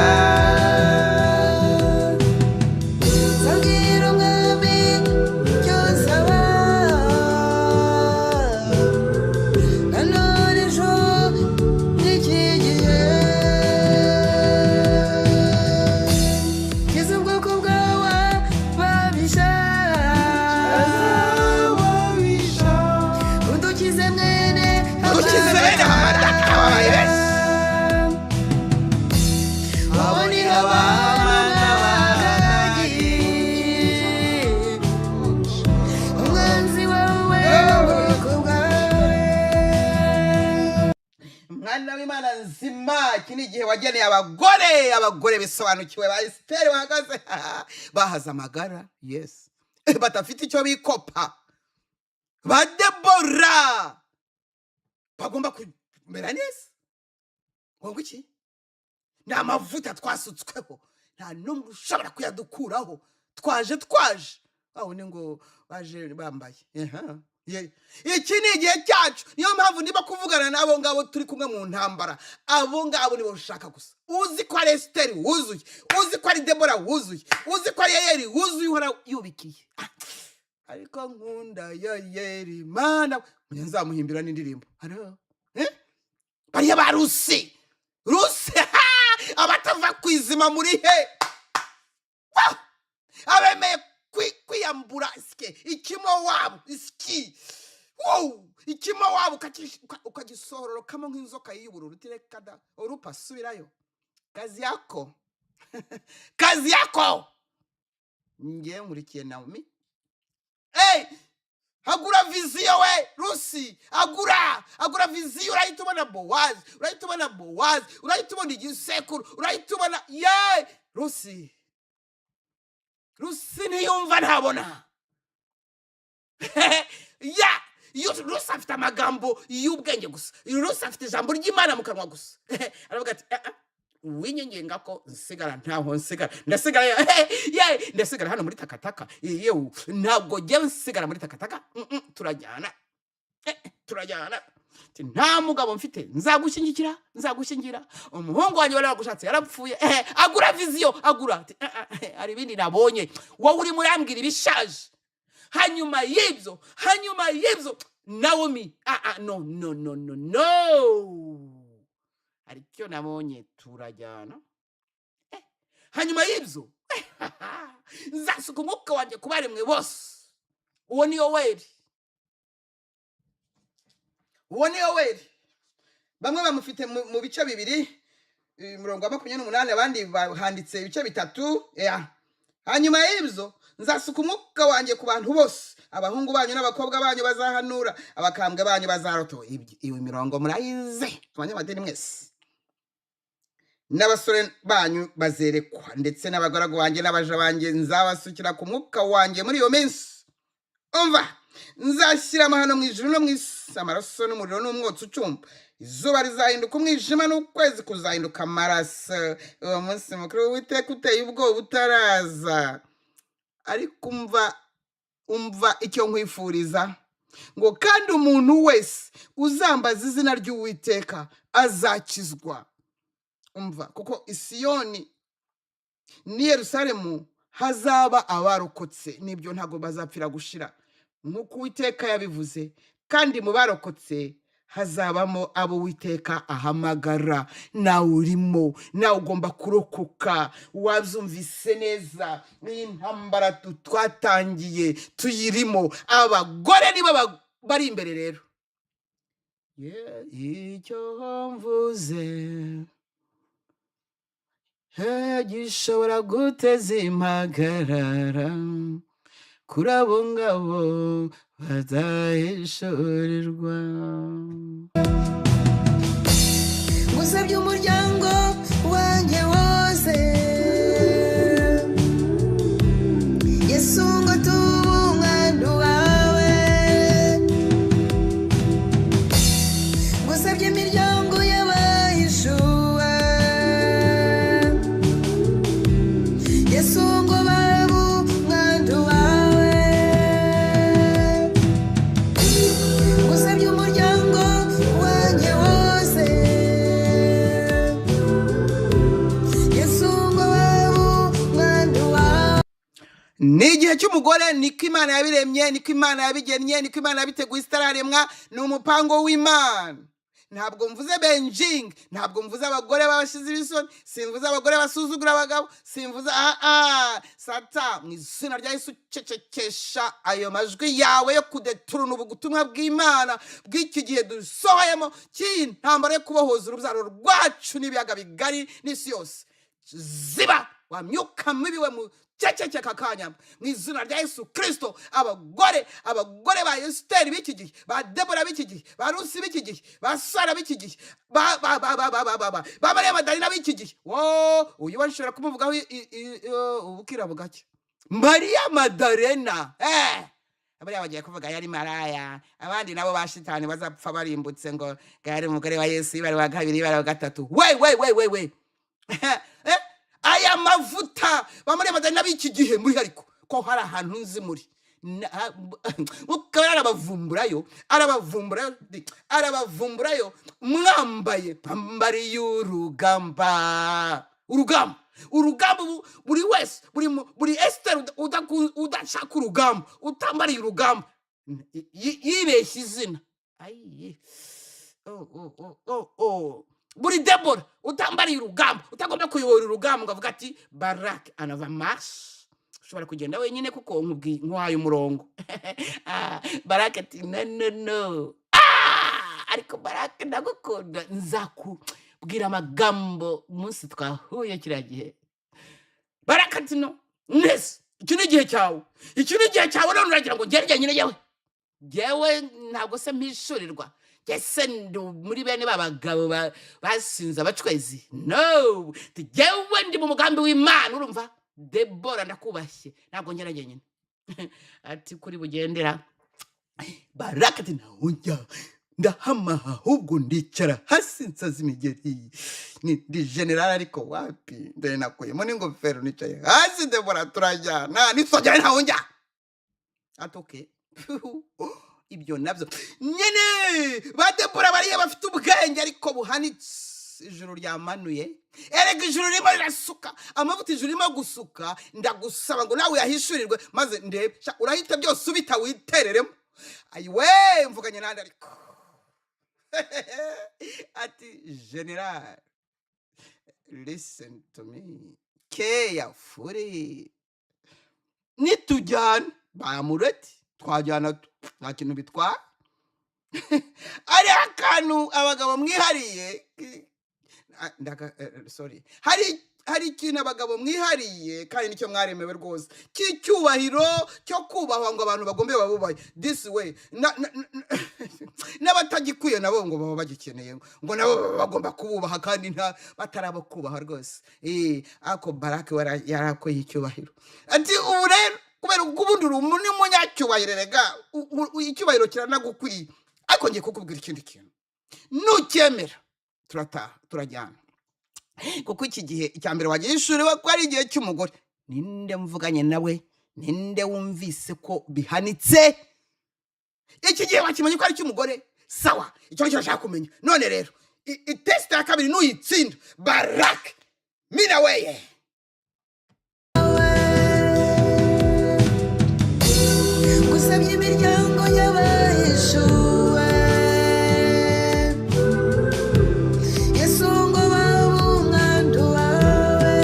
Nzabwira umwami icyo nsaba. Nanone ejo n'iki gihe. Abamana Abagagi, umwanzi wawe n'ubwoko bwawe. Mwana w'Imana nzima, iki ni igihe wageneye abagore, abagore bisobanukiwe ba Esiteri bahagaze bahaze amagara, yes, badafite icyo bikopa, ba Debora bagomba kumera neza. Ngo iki ni amavuta twasutsweho, nta n'umwe ushobora kuyadukuraho. Twaje, twaje wabone ngo baje bambaye. Aha. Iki ni igihe cyacu. Niyo mpamvu niba kuvugana n'abo ngabo turi kumwe mu ntambara, abo ngabo nibo ushaka gusa. Uzi ko ari Esiteri wuzuye, uzi ko ari Debora wuzuye, uzi ko ari Yayeri wuzuye, uhora yubikiye. Ah, ariko nkunda Yayeri, Mana, nzamuhimbira n'indirimbo. Haro. Eh? Bariya ba Rusi, Rusi, abatava ku izima muri he? Wah! Abemeye kwiyambura isike ikimo wabo isiki. Wow! Ikimo wabo ukagisohororokamo nk'inzoka y'ubururu, uti reka da, urupa subirayo, kazi yako, kazi yako. Ngewe nkurikiye Naomi. Hey! Agura vision we Rusi, agura, agura vision. Urahita ubona Bowazi, urahita ubona Bowazi, urahita ubona igisekuru, urahita ubona ye Rusi. Rusi ntiyumva, ntabona ya iyo. Rusi afite amagambo y'ubwenge gusa, Rusi afite ijambo ry'Imana mu kanwa gusa. Aravuga ati: "Ah, ah, winyengenga ko nsigara, ntaho nsigara, ndasigara ye, ndasigara hano muri takataka. Yewe, ntabwo njyewe nsigara muri takataka. Turajyana. Turajyana." Ati: "Nta mugabo mfite, nzagushyingikira, nzagushyingira. Umuhungu wanjye wari wagushatse yarapfuye." Agura vision, agura. Ati: "Ah, ah, hari ibindi nabonye, wowe urimo urambwira ibishaje." Hanyuma y'ibyo, hanyuma y'ibyo, Nawomi: "Ah, ah, no, no, no, no, no, hari icyo nabonye, turajyana. Hanyuma y'ibyo nzasuka umwuka wanjye ku baremwe bose." Uwo ni Yoweri. Uwo ni Yoweri. Bamwe bamufite mu bice bibiri, umurongo wa 28, abandi bahanditse ibice bitatu. Ya. Hanyuma y'ibyo nzasuka umwuka wanjye ku bantu bose, abahungu banyu n'abakobwa banyu bazahanura, abakambwe banyu bazaroto. Iyo mirongo murayize, abanyamadini mwese. N'abasore banyu bazerekwa, ndetse n'abagaragu banjye n'abaja banjye nzabasukira ku mwuka wanjye muri iyo minsi. Umva, nzashyira amahano mu ijuru no mu isi, amaraso n'umuriro n'umwotsi ucumba. Izuba rizahinduka umwijima n'ukwezi kuzahinduka amaraso, uwo munsi mukuru w'Uwiteka uteye ubwoba utaraza. Ariko umva, umva icyo nkwifuriza, ngo kandi umuntu wese uzambaza izina ry'Uwiteka azakizwa. Umva, kuko Isiyoni n'i Yerusalemu hazaba abarokotse, nibyo, ntabwo bazapfira gushira, nk'uko Uwiteka yabivuze. Kandi mu barokotse hazabamo abo Uwiteka ahamagara. Nawe urimo, nawe ugomba kurokoka. Wabyumvise neza, iyi ntambara twatangiye tuyirimo, abagore nibo bari imbere rero. Icyo mvuze gishobora guteza impagarara kuri abo ngabo badahishurirwa. Ngusabye umuryango wanjye wose, Yesu, ngo tube umwandu wawe. Ngusabye imiryango y'abahishuwe, Yesu, ngo babe umwandu wawe. Ngusabye umuryango wanjye wose, Yesu, ngo babe umwandu wawe. Ni igihe cy'umugore. Niko Imana yabiremye, niko Imana yabigennye, niko Imana yabiteguye itararemwa. Ni umupango w'Imana. Ntabwo mvuze benjing, ntabwo mvuze abagore babashize ibisoni, simvuze abagore basuzugura abagabo, simvuze. Aa, sata, mu izina rya Yesu, cecekesha ayo majwi yawe yo kudeturuna ubu butumwa bw'Imana bw'iki gihe dusohoyemo cy'iyi ntambara yo kubohoza urubyaro rwacu n'ibiyaga bigari n'isi yose. Ziba wa myuka mibi we, mu ceceke aka kanya mu izina rya Yesu Kirisito. Abagore, abagore ba Esiteri b'iki gihe, ba Debora b'iki gihe, ba Rusi b'iki gihe, ba Sara b'iki gihe, ba Mariya Madarina b'iki gihe, wo uyu bashobora kumuvugaho ubukira bugake. Mariya Madarena, buriya bagiye kuvuga yari maraya, abandi nabo ba shitani bazapfa barimbutse ngo yari umugore wa Yesu, bari wa kabiri, bari wa gatatu. We we we we we, aya mavuta ba Mariya Madarena b'iki gihe muri, ariko ko hari ahantu nzi muri ukaba arabavumburayo, arabavumburayo, arabavumburayo, mwambaye mwambariye urugamba, urugamba, urugamba. Ubu buri wese, buri Esiteri udashaka urugamba, utambariye urugamba, yibeshya izina. Ayi, oh, oh, oh, oh, oh. Buri Debora utambariye urugamba, utagomba kuyobora urugamba, ngo avuga ati: "Barake anava marche, ushobora kugenda wenyine kuko nkubwiye nkuhaye umurongo." Ah, Barake ati: "No, no, no." Ah, ariko Barake, ndagukunda, nzakubwira amagambo umunsi twahuye kiriya gihe. Barake ati: "No neza, iki ni igihe cyawe, iki ni igihe cyawe. None uragira ngo ngende njyenyine? Yewe, jyewe ntabwo se mpishurirwa? Ese ndi muri bene ba bagabo basinze abacwezi? No, jyewe ndi mu mugambi w'Imana. Urumva Debora, ndakubashye, ntabwo ngera njyenyine." Ati: "Kuri bugendera." Baraka ati: "Ntaho njya, ndahama, ahubwo ndicara hasi nsaza imigeri. Ni ndi general, ariko wapi, dore nakuyemo n'ingofero, nicaye hasi. Debora, turajyana, nitwajyana ntaho njya." Ati: "Okay." Ibyo nabyo nyine ba Debora bariya bafite ubwenge ariko buhanitse, ijuru ryamanuye. Erega ijuru ririmo rirasuka amavuta, ijuru ririmo gusuka. Ndagusaba ngo nawe uyahishurirwe maze ndebe. Sha, urahita byose ubita witereremo. Ayiwe, mvuganye nande? Ariko ati: "General, listen to me carefully. Nitujyana bamureti, twajyana nta kintu bitwara." Ari akantu abagabo mwihariye. Sorry, hari ikintu abagabo mwihariye kandi nicyo mwaremewe rwose, cy'icyubahiro, cyo kubahwa, ngo abantu bagombe babubahe this way. N'abatagikwiye nabo ngo baba bagikeneye, ngo nabo baba bagomba kububaha, kandi nta bataraba kubaha rwose. Ako Barake yarakoye icyubahiro. Ati: "Ubu rero kubera ko ubundi uri umunyacyubahiro, rega icyubahiro kiranagukwiye, ariko ngiye kukubwira ikindi kintu, nucyemera turataha, turajyana, kuko iki gihe icya mbere wagira ishuri ko ari igihe cy'umugore." Ninde mvuganye nawe? Ninde wumvise ko bihanitse? Iki gihe wakimenye ko ari icy'umugore? Sawa, icyo nicyo nshaka kumenya. None rero itesite ya kabiri nuyitsinda, Barake mina weye. Gusabye imiryango y'abahishuwe, Yesu, ngo babe umwandu wawe,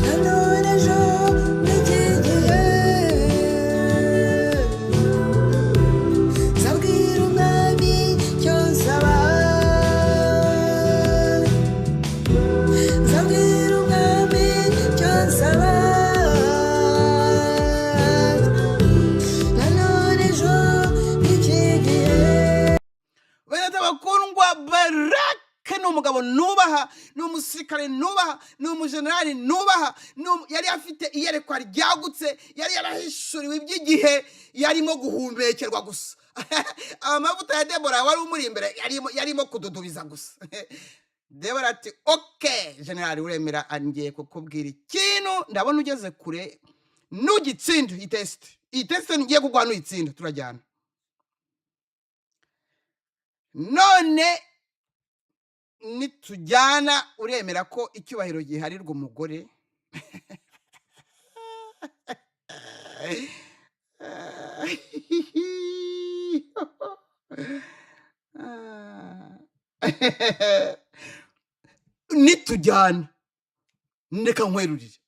nanone ejo n'iki gihe nzabwira umwami icyo nsaba, nzabwira umwami icyo nsaba, nanone ejo n'iki gihe. Bene bakundwa, Barake ni umugabo nubaha, ni umusirikare nubaha, ni umujenerali nubaha, yari afite iyerekwa ryagutse, yari yarahishuriwe iby'igihe yarimo guhumekerwa gusa. Amavuta ya Debora wari umuri imbere yarimo kududubiza gusa. Debora ati: "Okay generali, uremera ngiye kukubwira ikintu, ndabona ugeze kure. Nugitsinda iyi tesite, iyi tesite ngiye kuguha, nuyitsinda turajyana. None nitujyana, uremera ko icyubahiro giharirwa umugore?" "Nitujyana, ndeka nkwerurire.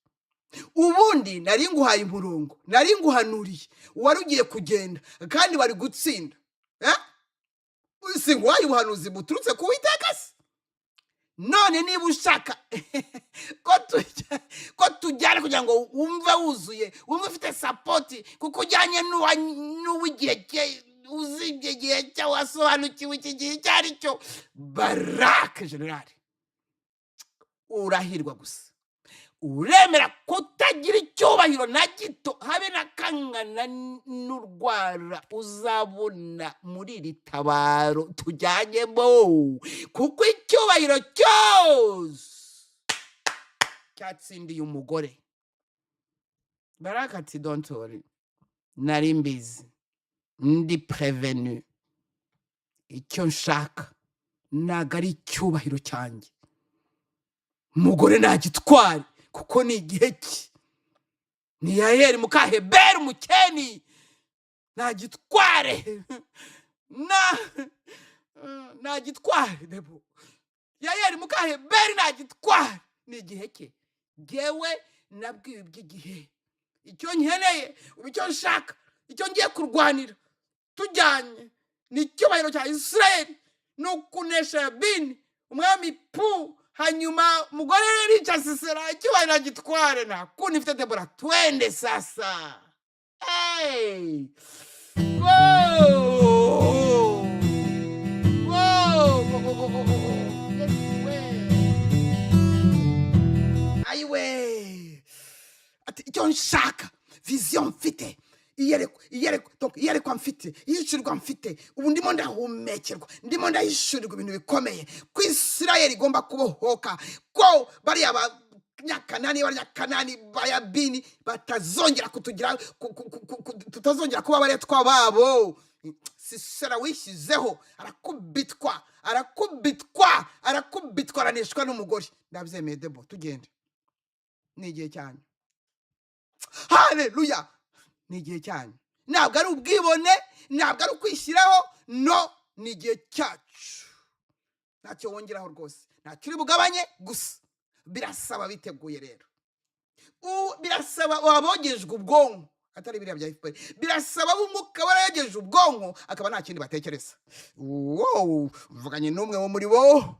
Ubundi nari nguhaye umurongo, nari nguhanuriye, wari ugiye kugenda kandi wari gutsinda. Si nguhaye ubuhanuzi buturutse ku Witeka se?" None niba ushaka ko tujyana kugira ngo wumve wuzuye, wumve ufite support, kuko ujyanye n'uw'igihe cye, uzi igihe cye, wasobanukiwe iki gihe icyo ari cyo, Barake generali, urahirwa gusa. Uremera kutagira icyubahiro na gito, habe na kangana n'urwara uzabona muri iri tabaro tujyanyemo, kuko icyubahiro cyose cyatsindiye umugore. Baraka ati: "Don't worry, nari mbizi, ndi prévenu. Icyo nshaka ntabwo ari icyubahiro cyanjye, umugore ntagitware, kuko ni igihe cye. Ni Yayeli mukaheberi umukeni, ntagitware, na ntagitware. Debo Yayeli mukaheberi ntagitware, ni igihe cye. Jyewe nabwiwe iby'igihe. Icyo nkeneye ubu, icyo nshaka, icyo ngiye kurwanira tujyanye, ni icyubahiro cya Isirayeli, ni ukunesha Yabini umwami pu. Hanyuma umugore rero yica Sisera, icyubahiro agitware, nta kundi mfite. Debora, twende sasa." Hey! Whoa! Whoa! Yes, we. Ayiwe, ati: "Icyo nshaka, vision mfite, iyerekwa, iyerekwa, donc iyerekwa mfite, ihishurirwa mfite ubu, ndimo ndahumekerwa, ndimo ndahishurirwa ibintu bikomeye, ko Isirayeli igomba kubohoka, ko bariya Banyakanani, Abanyakanani Bayabini batazongera kutugira tutazongera kuba abaretwa babo. Sisera wishyizeho arakubitwa, arakubitwa, arakubitwa, araneshwa n'umugore. Ndabyemeye. Debo, tugende, ni igihe cyanyu. Haleluya, ni igihe cyanyu. Ntabwo ari ubwibone, ntabwo ari ukwishyiraho, no ni igihe cyacu. Ntacyo wongeraho rwose, ntacyo uri bugabanye. Gusa birasaba biteguye rero. Birasaba wabogejwe ubwonko, atari biriya bya FPR. Birasaba b'umwuka warayogeje ubwonko, akaba nta kindi batekereza. Wow, mvuganye n'umwe wo muri bo,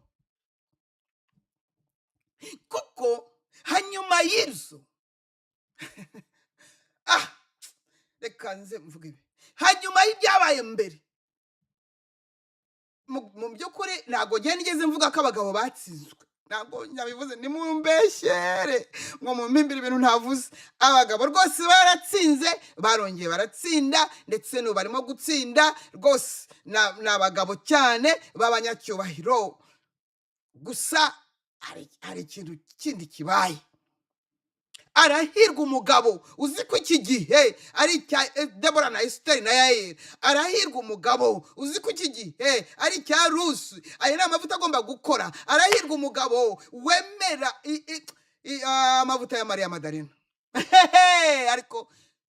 kuko hanyuma y'ibyo, ah, reka nze mvuge ibi. Hanyuma y'ibyabaye mbere, mu by'ukuri ntabwo njye nigeze mvuga ko abagabo batsinzwe, ntabwo nabivuze. Nimumbeshyere ngo mumpimbire ibintu ntavuze. Abagabo rwose baratsinze, barongeye baratsinda, ndetse n'ubu barimo gutsinda rwose. Ni abagabo cyane b'abanyacyubahiro. Gusa hari ikintu kindi kibaye. Arahirwa umugabo uzi ko iki gihe ari icya Debora na Esiteri na Yayeli. Arahirwa umugabo uzi ko iki gihe ari icya Rusi. Aya ni amavuta agomba gukora. Arahirwa umugabo wemera amavuta ya Mariya Madarena. Ariko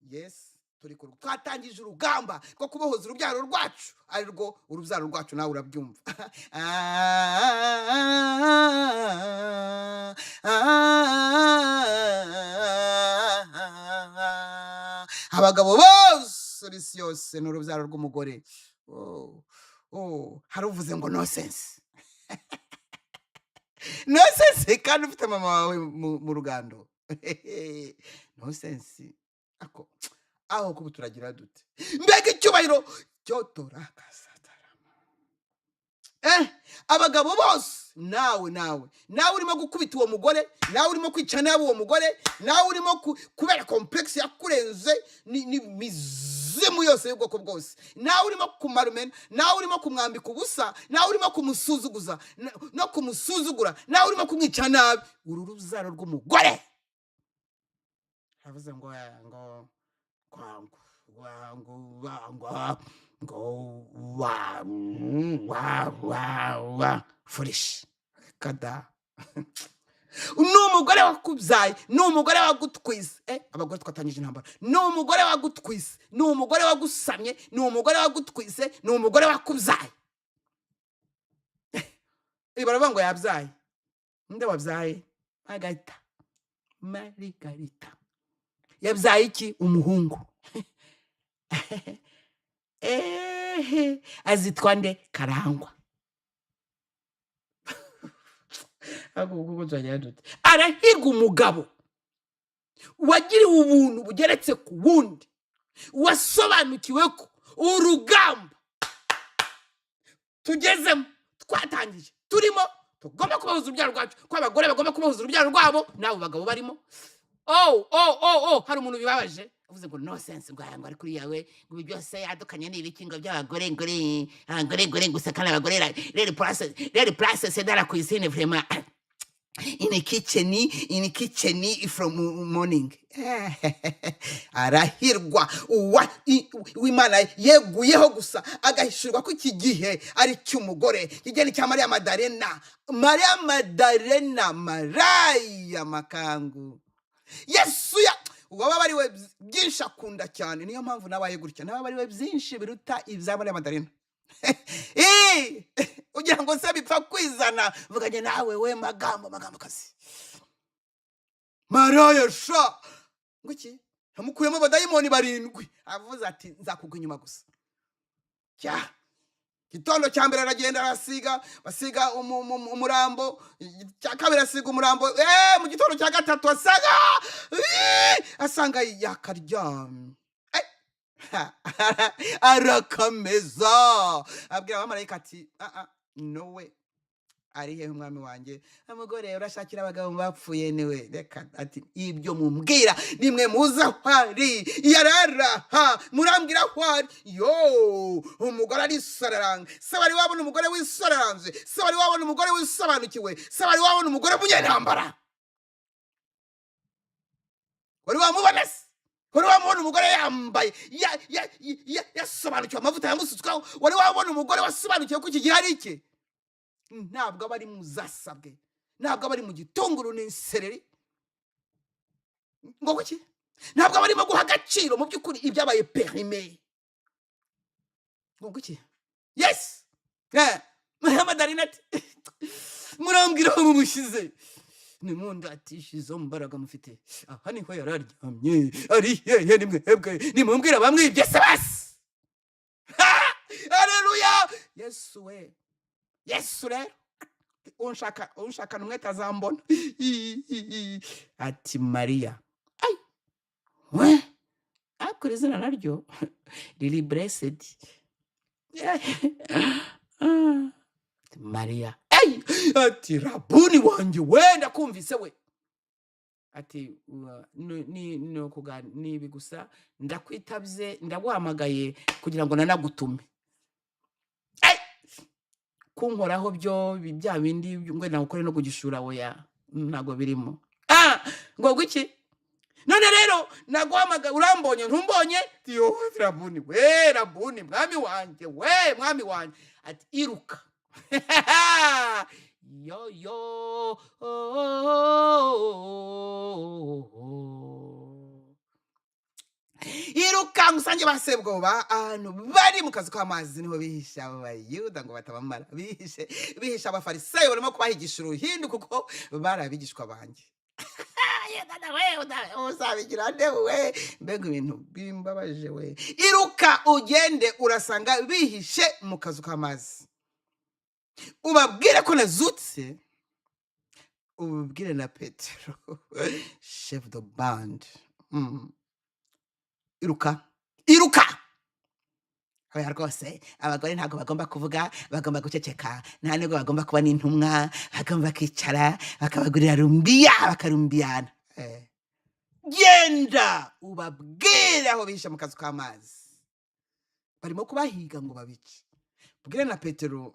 yes, turi twatangije urugamba rwo kubohoza urubyaro rwacu, ari rwo urubyaro rwacu, nawe urabyumva. Abagabo bose b'isi yose ni urubyaro rw'umugore. Oh, hari uvuze ngo nonsense, nonsense, kandi ufite mama wawe mu rugando. Nonsense. Ako aho kuba turagira dute? Mbega icyubahiro cyotora kasatarama! Abagabo bose, nawe, nawe, nawe urimo gukubita uwo mugore, nawe urimo kwica nabi uwo mugore, nawe urimo kubera complexe yakurenze ni mizimu yose y'ubwoko bwose, nawe urimo kumarumena, nawe urimo kumwambika ubusa, nawe urimo kumusuzuguza no kumusuzugura, nawe urimo kumwica nabi, uru rubyaro rw'umugore. Aravuze ngo ngo ngo ngo ngo ngo wa wa wa wa foolish kada. Ni umugore wakubyaye, ni umugore wagutwise. Abagore twatangije intambara. Ni umugore wagutwise, ni umugore wagusamye, ni umugore wagutwise, ni umugore wakubyaye. Baravuga ngo yabyaye. Nde wabyaye? Margarita, Margarita yabyaye iki? Umuhungu. Ehe, azitwa nde? Karangwa. Ariko ubu kuko turagira dute? Arahirwa umugabo wagiriwe ubuntu bugeretse ku wundi, wasobanukiwe ko urugamba tugezemo, twatangije, turimo, tugomba kubahuza urubyaro rwacu, ko abagore bagomba kubahuza urubyaro rwabo n'abo bagabo barimo. Oh, hari umuntu bibabaje avuze ngo no sense, ngo aya ngo ari kuri yawe, ngo ibi byose yadukanye ni ibiki, ngo by'abagore, ngo abagore gore gusa, kandi abagore leur place c'est dans la cuisine, vraiment, in a kitchen, in a kitchen from morning. Arahirwa uwa w'Imana yeguyeho gusa agahishurwa ko iki gihe ari cy'umugore, kigeni cya Mariya Madarena, Mariya Madarena, maraya makangu. Yesu ya wababariwe byinshi akunda cyane. Niyo mpamvu nabaye gutya, nababariwe byinshi biruta ibya Mariya Madarena. Ugira ngo se bipfa kwizana? Vuganye nawe we magambo, magambo kazi maraya sha, ngo iki yamukuyemo abadayimoni barindwi, avuze ati: "Nzakugwa inyuma gusa." Cya gitondo cya mbere aragenda arasiga, basiga umurambo. Cya kabiri asiga umurambo. Mu gitondo cya gatatu asanga asanga yakaryamye. Arakameza abwira abamarayika ati: "Ah, ah, nowe ari hehe umwami wanjye?" Umugore urashakira abagabo bapfuye niwe reka. Ati: "Ibyo mumbwira nimwe muzi aho ari, yararaha murambwira aho ari." Yo, umugore arisoraranga. Se wari wabona umugore wisoraranze? Se wari wabona umugore wisobanukiwe? Se wari wabona umugore munyentambara? Wari wamubona? Se wari wamubona umugore yambaye yasobanukiwe amavuta yamusutsweho? Wari wabona umugore wasobanukiwe ko iki gihe ari iki? Ntabwo aba ari mu zasabwe, ntabwo aba ari mu gitunguru n'isereri, ngo kuki? Ntabwo aba arimo guha agaciro mu by'ukuri ibyabaye périmé, ngo kuki? Yes. Madarina ati: "Murambwira aho mumushyize, nimundatisha izo mbaraga mufite. Aha niho yari aryamye, ari hehe? Ni mwebwe nimumbwira bamwibye se basi." Haleluya! Yesu we, Yesu rero, unshaka unshakana umwete azambona. Ati: "Mariya." Ai we, ariko iri zina naryo riri blessed. Ati: "Mariya." Ey! Ati: "Rabuni wanjye we, ndakumvise we." Ati: Ni ibi gusa, ndakwitabye, ndaguhamagaye kugira ngo nanagutume." Ey! Kunkoraho byo bya bindi ngo nagukore no kugishura, oya, ntabwo birimo. Ngo gwiki? None rero naguhamagaye, urambonye, ntumbonye? Yo Rabuni we, Rabuni, mwami wanjye we, mwami wanjye. Ati: "Iruka." Yo yo, iruka usange ba Sebwoba ahantu bari mu kazu k'amazi, niho bihisha abo Bayuda ngo batabamara. Bihishe, bihisha Abafarisayo barimo kubahigisha uruhindu, kuko bari abigishwa banjye. Ye dada we, uzabigira nde we? Mbega ibintu bimbabaje we! Iruka ugende, urasanga bihishe mu kazu k'amazi, ubabwire ko nazutse, ubabwire na Petero, chef de bande. Iruka, iruka. Oya rwose, abagore ntabwo bagomba kuvuga, bagomba guceceka. Nta nubwo bagomba kuba n'intumwa, bagomba kwicara bakabagurira rumbiya, bakarumbiyana. Genda ubabwire aho bihishe mu kazu k'amazi, barimo kubahiga ngo babice. Bwire na Petero.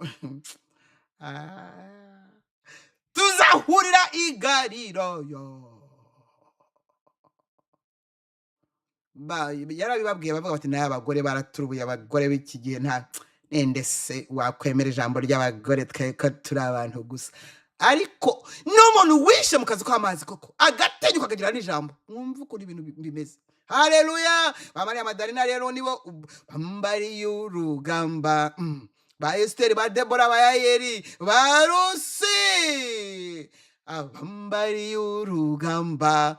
Tuzahurira i Galilayo. Yarabibabwiye, bavuga bati: "Nayo abagore baraturubuye, abagore b'iki gihe nta nende se wakwemera ijambo ry'abagore, twe ko turi abantu gusa." Ariko n'umuntu wishe mu kazi k'amazi koko agatinyuka akagira n'ijambo. Mwumve ukuntu ibintu bimeze. Haleluya! Ba Mariya Madarina rero nibo bambariye urugamba. Ba Esiteri, ba Debora, ba Yayeri, ba Rusi, abambariye urugamba.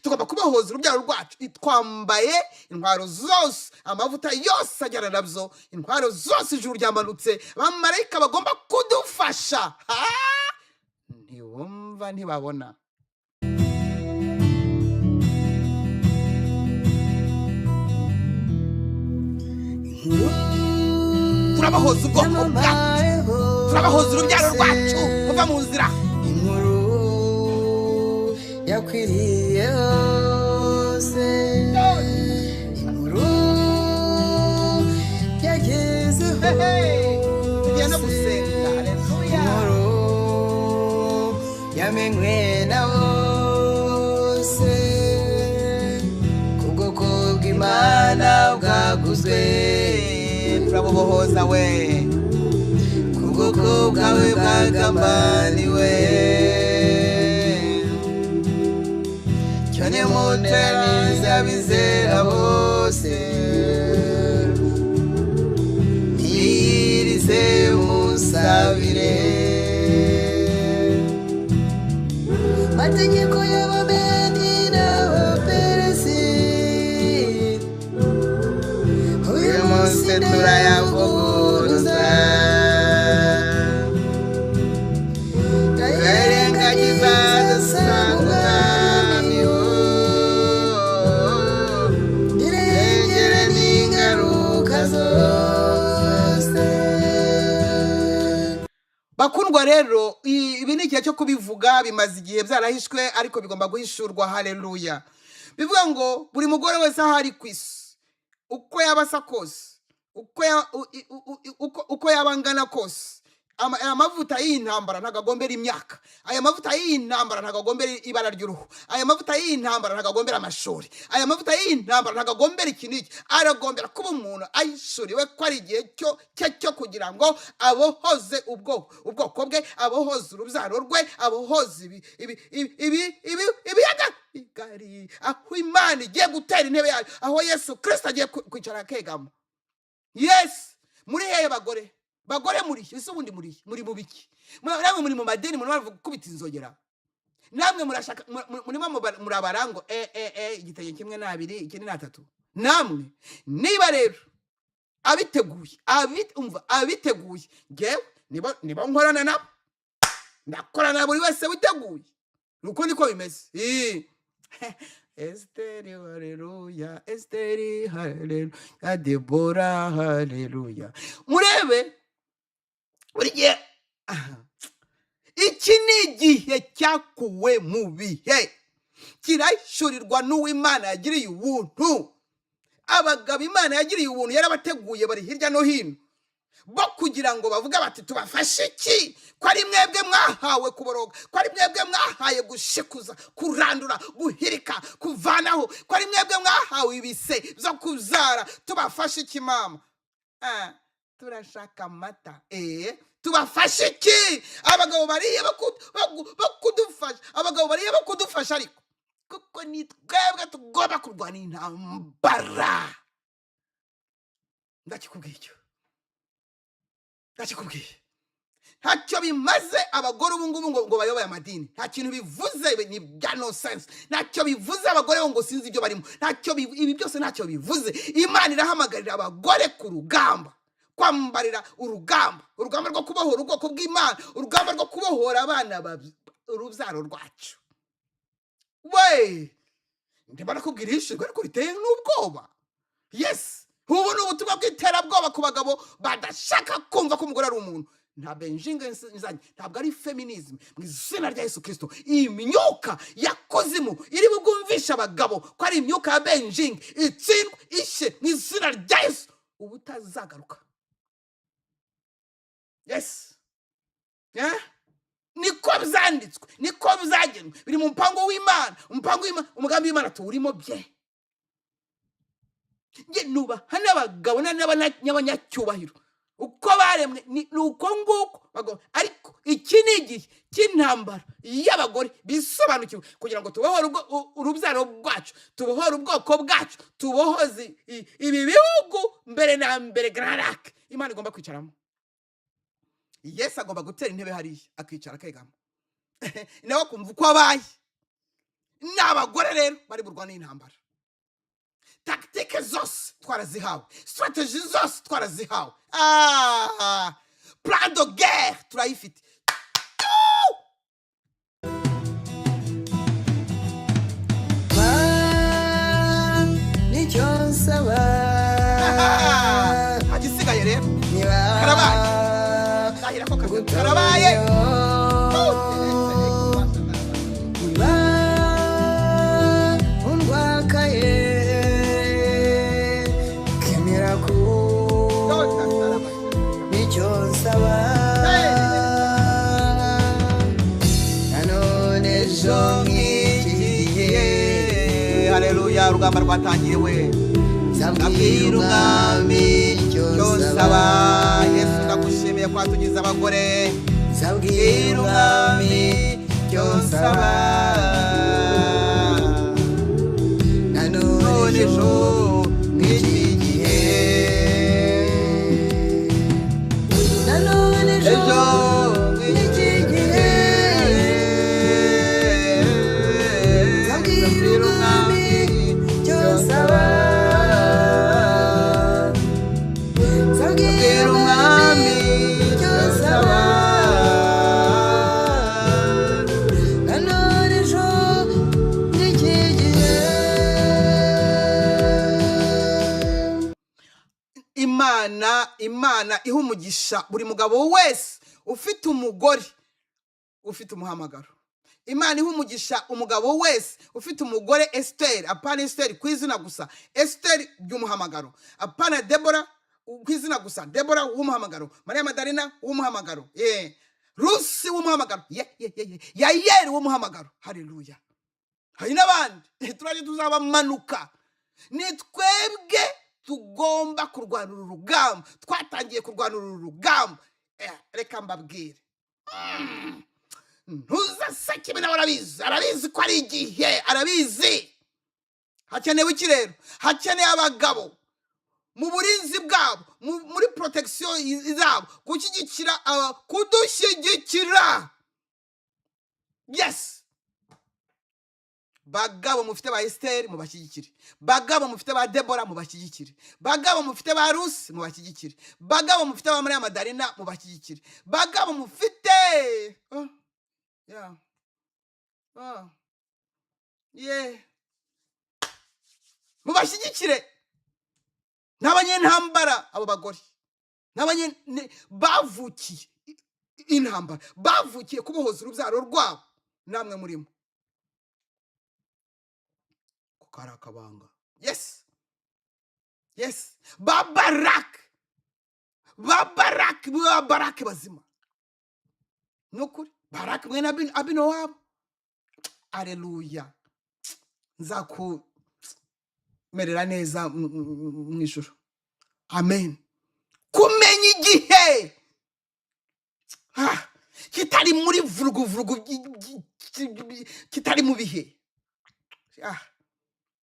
Tugomba kubohoza urubyaro rwacu. Twambaye intwaro zose, amavuta yose ajyana nabyo, intwaro zose, ijuru ryamanutse, abamarayika bagomba kudufasha. Ha! Ntiwumva. Ntibumva, ntibabona. Turabahoza ubwoko bwacu, turabahoza urubyaro rwacu, muva mu nzira. Inkuru yakwiriye hose, inkuru yageze Hey, tugiye no hose, gusenga. Haleluya. Inkuru yamenywe na bose, ku bwoko bw'Imana bwaguzwe. Turabubohoza we. Ku bwoko bwawe bwagambaniwe, cyane muteraniza abizera bose, mwiyirize musabire. Mategeko y'Abamedi n'Abaperesi, uyu munsi turayavuguruza, turayirengagiza dusanga Umwami wo irengere n'ingaruka zose. Bakundwa rero, ibi ni igihe cyo kubivuga. Bimaze igihe byarahishwe, ariko bigomba guhishurwa. Haleluya. Bivuga ngo buri mugore wese aho ari ku isi, uko yaba asa kose, uko yaba angana kose, aya mavuta y'iyi ntambara ntabwo agombera imyaka, aya mavuta y'iyi ntambara ntabwo agombera ibara ry'uruhu, aya mavuta y'iyi ntambara ntabwo agombera amashuri, aya mavuta y'iyi ntambara ntabwo agombera iki n'iki. Aragombera kuba umuntu ayishuriwe ko ari igihe cyo cye cyo kugira ngo abohoze ubwoko bwe, abohoze urubyaro rwe, abohoze ibi ibi ibi ibi ibi ibiyaga bigari, aho Imana igiye gutera intebe yayo, aho Yesu Kirisito agiye kwicara akegama. Yes, muri hehe bagore? Bagore muri he? Ese ubundi muri he? Muri mu biki? Namwe muri mu madini, muri gukubita inzogera. Namwe murashaka murimo murabara ngo e e e igitenge kimwe n'abiri, ikindi n'atatu. Namwe niba rero abiteguye, umva, abiteguye, ngewe nibo nkorana nabo, ndakorana na buri wese witeguye. Uko niko bimeze. Esiteri haleluya, Esiteri haleluya, Debora haleluya. Murebe buri gihe. Aha. Iki ni igihe cyakuwe mu bihe, kirahishurirwa n'uw'Imana yagiriye ubuntu. Abagabo Imana yagiriye ubuntu yarabateguye, bari hirya no hino bo kugira ngo bavuge bati: "Tubafashe iki, ko ari mwebwe mwahawe kuboroga, ko ari mwebwe mwahaye gushikuza, kurandura, guhirika, kuvanaho, ko ari mwebwe mwahawe ibise byo kubyara? Tubafashe iki mama?" Ah, turashaka amata. Tubafashe iki? Abagabo bariye bo kudufasha, abagabo bariye bo kudufasha, ariko kuko ni twebwe tugomba kurwana intambara. Ndakikubwiye icyo, ndakikubwiye. Ntacyo bimaze abagore ubu ngubu ngo bayoboye amadini. Nta kintu bivuze, ni bya nonsense. Ntacyo bivuze abagore bo ngo sinzi ibyo barimo. Ntacyo ibi byose ntacyo bivuze. Imana irahamagarira abagore ku rugamba, kwambarira urugamba, urugamba rwo kubohora ubwoko bw'Imana, urugamba rwo kubohora abana, urubyaro rwacu. We, ndimo nakubwira ihishurwa ariko riteye n'ubwoba. Yes, ubu ni ubutumwa bw'iterabwoba ku bagabo badashaka kumva ko umugore ari umuntu. Nta benjinga nzanye, ntabwo ari feminism. Mu izina rya Yesu Kirisito, iyi myuka ya kuzimu iri bugumvisha abagabo ko ari imyuka ya benjinga itsindwa, ishye mu izina rya Yesu, ubu utazagaruka. Yes. Eh? Niko byanditswe, niko byagenwe, biri mu mupango w'Imana. Umupango w'Imana, umugambi w'Imana tuwurimo bye. Njye nubaha n'abagabo n'abanyacyubahiro uko baremwe, ni uko nguko bagomba. Ariko iki ni igihe cy'intambara y'abagore bisobanukiwe, kugira ngo tubohore urubyaro rwacu, tubohore ubwoko bwacu, tubohoze ibi bihugu mbere na mbere gararake Imana igomba kwicaramo. Yesu agomba gutera intebe hariya, akicara, akegama, nawe akumva uko abaye. Ni abagore rero bari burwane intambara. Tactique zose twarazihawe, stratégie zose twarazihawe. Plan de guerre turayifite. Karabaye. Niba undwakaye, kemera ku nicyo nsaba. Nanone ejo nk'iki gihe, Haleluya, urugamba rwatangiye we. Nzabwira umwami icyo Icyo nsaba. nsaba. Yesu, ndagushimiye ko watugize abagore. Nzabwira umwami icyo nsaba. Nanone None ejo ejo nk'iki gihe, nanone ejo ejo nk'iki gihe, nzabwira umwami icyo nsaba. Nzabwira umwami icyo nsaba. Nanone ejo nk'iki gihe. Imana, Imana iha umugisha buri mugabo wese ufite umugore ufite umuhamagaro. Imana iha umugisha umugabo wese ufite umugore Esiteri, apana Esiteri ku izina gusa, Esiteri by'umuhamagaro, apana Debora ku izina gusa, Debora w'umuhamagaro, Mariya Madarina w'umuhamagaro, ye Rusi w'umuhamagaro, ye ye ye ye Yayeri w'umuhamagaro. Haleluya! Hari n'abandi turaje tuzabamanuka. Ni twebwe tugomba kurwana uru rugamba, twatangiye kurwana uru rugamba. Reka mbabwire, ntuzaseke, nawe arabizi, arabizi ko ari igihe, arabizi. Hakenewe iki rero? Hakeneye abagabo mu burinzi bwabo, muri protection zabo, gushyigikira, kudushyigikira. Yes, bagabo mufite ba Esiteri, mubashyigikire. Bagabo mufite ba Debora, mubashyigikire. Bagabo mufite ba Rusi, mubashyigikire. Bagabo mufite ba Mariya Madarina, mubashyigikire. Bagabo mufite, oh, yeah. Oh. Yeah. Mubashyigikire. N'abanyentambara, abo bagore bavukiye intambara, bavukiye kubohoza urubyaro rwabo, namwe murimo, kuko ari akabanga. Yes, ba Baraki, ba Baraki, ba Baraki bazima, ni ukuri. Baraki mwene Abinowabo. Aleluya! Nzakumerera neza mu ijuru. Amen. Kumenya igihe, kitari muri vuruguvurugu, kitari mu bihe.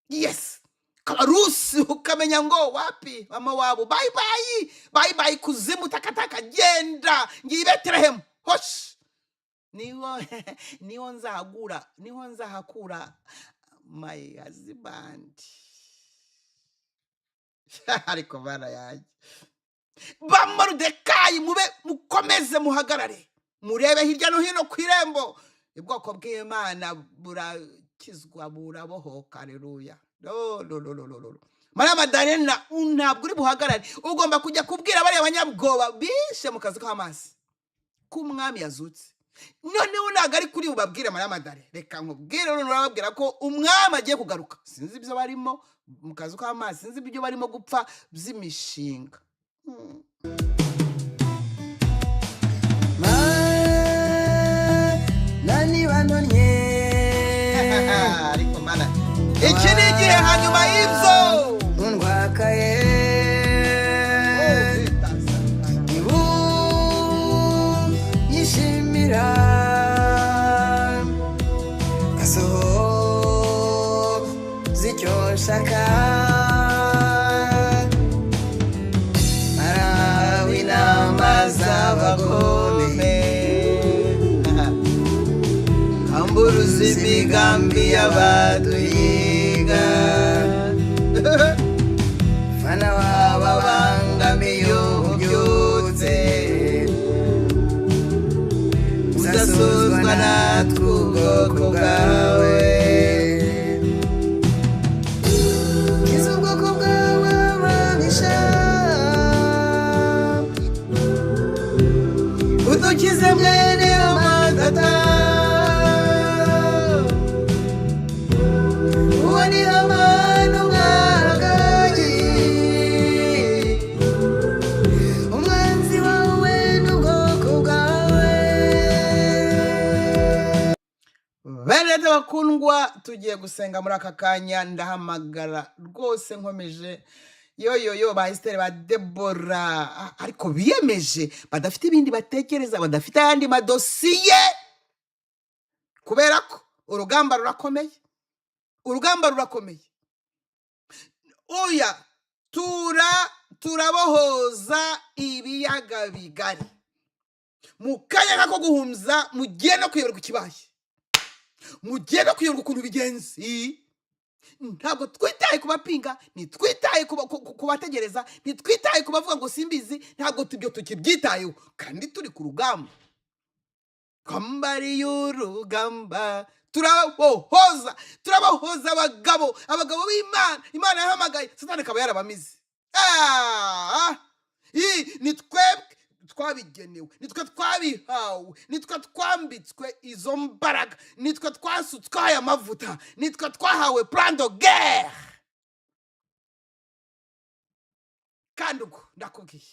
Yes, Kabarusi, ukamenya ngo wapi mama wabo, bye bye, bye bye, kuzimu, takataka, genda, ngiye i Betelehemu. Hoshi, niho niho nzahagura, niho nzahakura my husband. Ariko bana yanjye, ba Moridekayi, mube mukomeze, muhagarare, murebe hirya no hino ku irembo. Ubwoko bw'Imana burakizwa, burabohoka. Aleluya! No, no, no, no, no, no. Mariya Madarena, ntabwo uri buhagarare, ugomba kujya kubwira bariya banyabwoba bishe mu kazi k'amazi ko umwami yazutse. Noneho ntabwo ari kuri bubabwire. Mariya Madare, reka nkubwire, none urababwira ko umwami agiye kugaruka. Sinzi ibyo barimo mu kazu k'amazi, sinzi ibyo barimo gupfa by'imishinga. Mana nibanonye. Ariko mana, iki ni igihe hanyuma y'ibyo. Undwakaye, ibu nyishimira, gasohoza icyo nshaka. Marawe inama z'abagome, Amburuza imigambi y'abaduhiga. Fana wababangamiye ububyutse, Uzasozwa natwe ubwoko bwawe. Kiza ubwoko bwawe ababisha. Udukize. Bene data bakundwa, tugiye gusenga muri aka kanya. Ndahamagara rwose nkomeje yo ba Esiteri, ba Debora, ariko biyemeje, badafite ibindi batekereza, badafite ayandi madosiye, kubera ko urugamba rurakomeye, urugamba rurakomeye. Oya, turabohoza ibiyaga bigari mu kanya nk'ako guhumza. Mugiye no kuyoberwa ikibaye, mugiye no kuyoberwa ukuntu bigenze. Ntabwo twitaye ku bapinga, ntitwitaye ku bategereza, ntitwitaye ku bavuga ngo simbizi. Ntabwo ibyo tukibyitayeho, kandi turi ku rugamba. Twambariye urugamba, turabohoza, turabohoza abagabo, abagabo b'Imana, Imana yahamagaye, Satani akaba yarabamize. Ni twebwe twabigenewe, nitwe twabihawe, nitwe twambitswe izo mbaraga, nitwe twasutswe aya mavuta, nitwe twahawe plan de guerre. Kandi ubwo ndakubwiye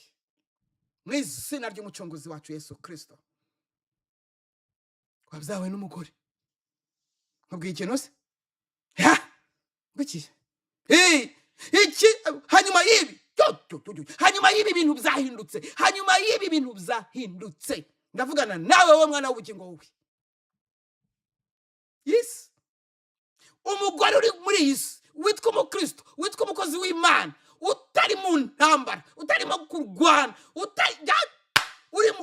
mu izina ry'Umucunguzi wacu Yesu Kirisito wabyawe n'umugore, nkubwiye ikintu se? Ha, ngukiye iki? Hanyuma y'ibi, cyo, cyo, cyo, cyo. Hanyuma y'ibi bintu byahindutse, hanyuma y'ibi bintu byahindutse, ndavugana nawe wowe mwana w'ubugingo, wowe isi, umugore uri muri iyi si witwa umukristo, witwa umukozi w'Imana, utari mu ntambara, utarimo kurwana,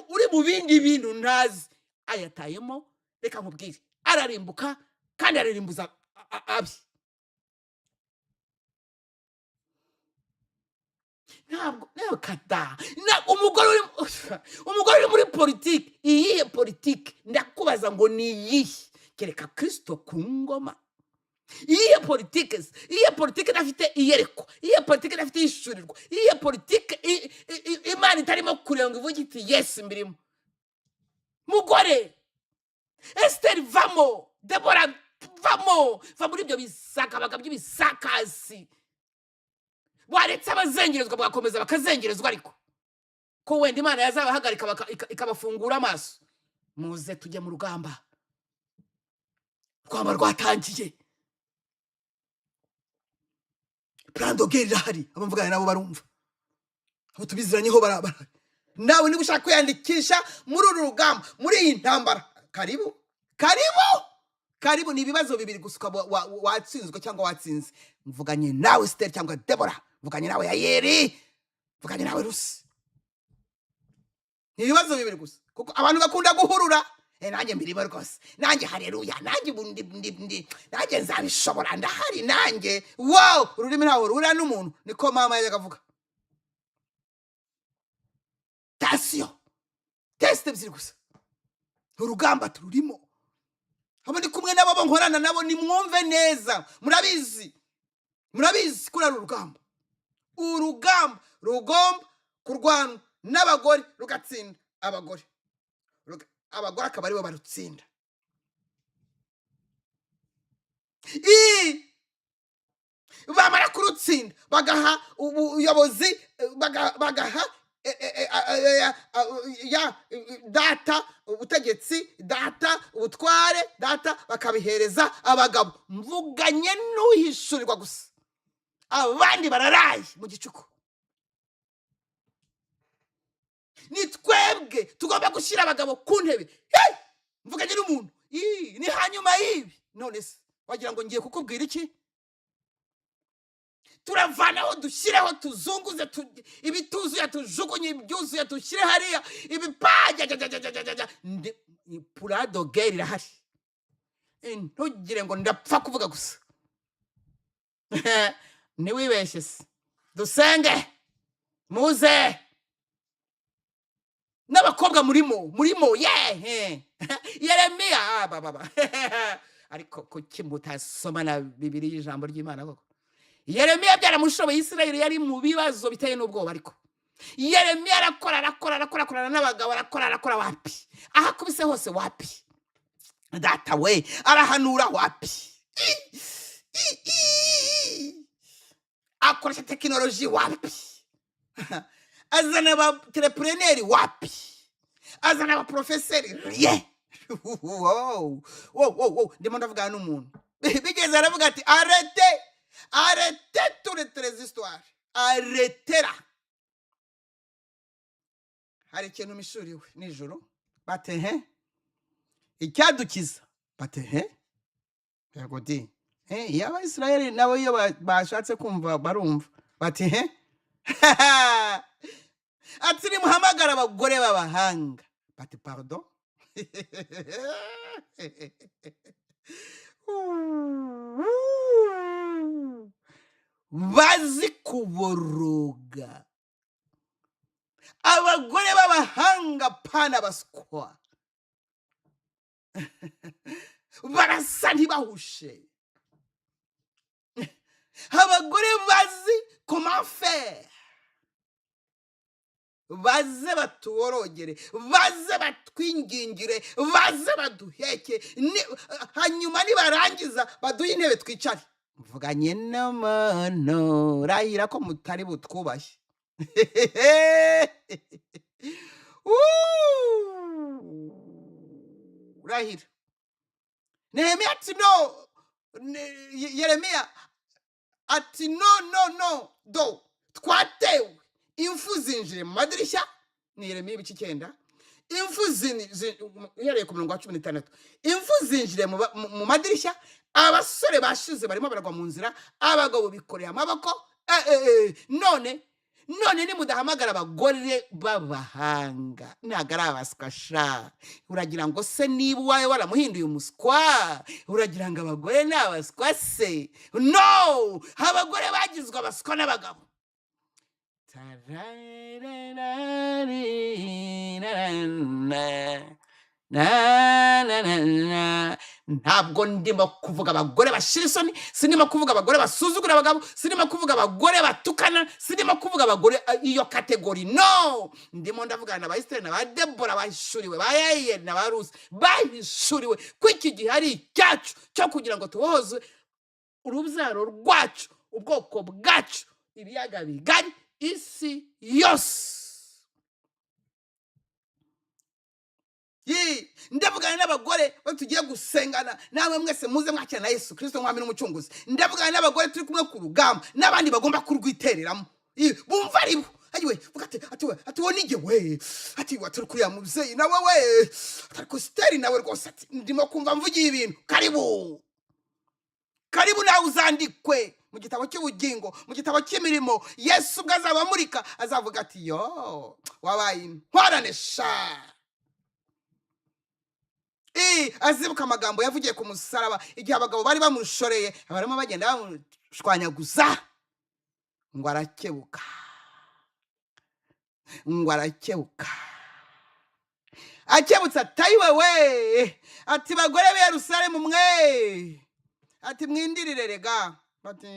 uri mu bindi bintu ntazi ayatayemo, reka nkubwire, ararimbuka kandi ararimbuza abi. Ntabwo nawe kata na umugore uri muri politiki, iyihe politiki? Ndakubaza ngo ni iyihe? Kereka Kristo ku ngoma. Iyihe politiki se? Iyihe politiki idafite iyerekwa? Iyihe politiki idafite ihishurirwa? Iyihe politiki Imana itarimo kureba ngo ivuge iti yes mbirimo? Mugore Esiteri vamo, Debora vamo, va muri ibyo bisakabaga by'ibisakasi. Waretse abazengerezwa bagakomeza bakazengerezwa, ariko ko wenda Imana yazabahagarika ikabafungura amaso. Muze tujye mu rugamba, rwaba rwatangiye. Plan de guerre irahari, abo mvugana nabo barumva, abo tubiziranyeho barahari. Nawe niba ushaka kwiyandikisha muri uru rugamba, muri iyi ntambara, karibu, karibu, karibu. Ni ibibazo bibiri gusa, ukaba watsinzwe cyangwa watsinze. Mvuganye nawe Esiteri cyangwa Debora, mvuganye nawe Yayeri, mvuganye nawe Rusi. Ni ibibazo bibiri gusa, kuko abantu bakunda guhurura. Nanjye mbirimo rwose, nanjye haleluya, nanjye ubu ndi, nanjye nzabishobora, ndahari nanjye. Wow, ururimi ntaho ruhurira n'umuntu, niko mama yajyaga avuga. Tasiyo tesite ebyiri gusa, urugamba tururimo. Abo ndi kumwe nabo, bo nkorana nabo, nimwumve neza, murabizi, murabizi ko ari urugamba. Urugamba rugomba kurwanwa n'abagore rugatsinda abagore, abagore akaba aribo barutsinda. Bamara kurutsinda bagaha ubuyobozi, bagaha ya data ubutegetsi, data ubutware, data bakabihereza abagabo. Mvuganye n'uhishurirwa gusa, abandi bararaye mu gicuku. Ni twebwe tugomba gushyira abagabo ku ntebe. Hey! Mvuganye n'umuntu. Ni hanyuma y'ibi. None se wagira ngo ngiye kukubwira iki? Turavanaho, dushyireho, tuzunguze, ibituzuye tujugunye, ibyuzuye dushyire hariya, ibipajya, jya, jya, jya, jya, jya, jya. Plan de guerre irahari. Ntugire ngo ndapfa kuvuga gusa. Ntiwibeshye se. Dusenge, muze n'abakobwa murimo, murimo yehe. Yeremiya, ba, ba, ba. Ariko kuki mutasoma na Bibiliya ijambo ry'Imana koko? Yeremiya byaramushoboye, Isirayeli yari mu bibazo biteye n'ubwoba, ariko Yeremiya arakora, arakora, arakora, akorana n'abagabo, arakora, arakora, wapi? Aho akubise hose wapi? Data we arahanura wapi? Akoresha tekinoloji wapi? Azana aba entrepreneur wapi? Azana aba professeur rien. Wow, wow, wow, wow. Ndimo ndavugana n'umuntu bigeze aravuga ati: "Arrêtez, arrêtez toutes les histoires, arrêtez-la." Hari ikintu mishuriwe nijoro, batehe icyadukiza, batehe yego di. Iyo Abayisiraheli nabo iyo bashatse kumva barumva, bati he ati: "Nimuhamagara abagore b'abahanga." Bati: "Pardon?" Bazi kuboroga, abagore b'abahanga, pana baswa, barasa ntibahushe, abagore bazi comment faire, baze batuborogere, baze batwingingire, baze baduheke. Hanyuma nibarangiza baduhe intebe twicare. Mvuganye n'umuntu, rahira ko mutari butwubahe. Uuuu! Rahira. Nehemiya ati: "No." Yeremiya ati: "No, no, no, do twatewe, imfu zinjiye mu madirishya." Ni Yeremiya ibice 9, imfu uhereye ku murongo wa 16: imfu zinjiriye mu madirishya, abasore bashize barimo baragwa mu nzira, abagabo bikoreye amaboko. None nimudahamagara abagore b'abahanga, ntabwo ari abaswa sha. Uragira ngo se niba uwawe waramuhinduye umuswa, uragira ngo abagore ni abaswa se? No, abagore bagizwe abaswa n'abagabo. Na, na, na, na. Ntabwo ndimo kuvuga abagore bashira isoni, sindimo kuvuga abagore basuzugura abagabo, sindimo kuvuga abagore batukana, sindimo kuvuga abagore iyo catégorie, no. Ndimo ndavugana na ba Esiteri na ba Debora bahishuriwe, ba Yayeli na ba Rusi bahishuriwe ko iki gihe ari icyacu cyo kugira ngo tubohoze urubyaro rwacu, ubwoko bwacu, ibiyaga bigari, isi yose. Yi, ndavugana n'abagore bo tugiye gusengana namwe mwese, muze mwakira na Yesu Kirisito mwami n'umucunguzi. Ndavugana n'abagore turi kumwe ku rugamba n'abandi bagomba kurwitereramo. Yi, bumva ari bo ayiwe, vuga ati we, ati wo nige we, ati wa turi kuriya mubyeyi nawe we, ati ariko Siteri nawe rwose, ati ndimo kumva mvugiye ibintu. Karibu, karibu nawe uzandikwe mu gitabo cy'ubugingo, mu gitabo cy'imirimo. Yesu ubwo azaba amurika azavuga ati: "Yo, wabaye intwarane sha." Azibuka amagambo yavugiye ku musaraba igihe abagabo bari bamushoreye, barimo bagenda bamushwanyaguza, ngo arakebuka, ngo arakebuka. Akebutse atayiwe we, ati: "Bagore b'i Yerusalemu mwe," ati: "mwindirire rega." Ati: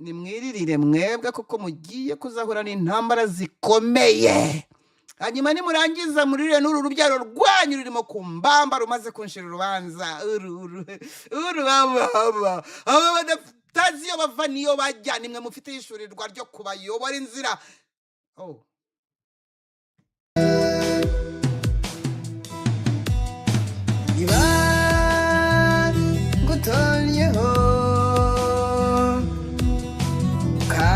"Nimwiririre mwebwe, kuko mugiye kuzahura n'intambara zikomeye. Hanyuma nimurangiza muririre n'uru rubyaro rwanyu rurimo ku mbamba, rumaze kunshira urubanza." Uru uru uru aba aba badazi iyo bava niyo bajya, nimwe mufite ishurirwa ryo kubayobora inzira. Oh. Niba ngutonyeho ka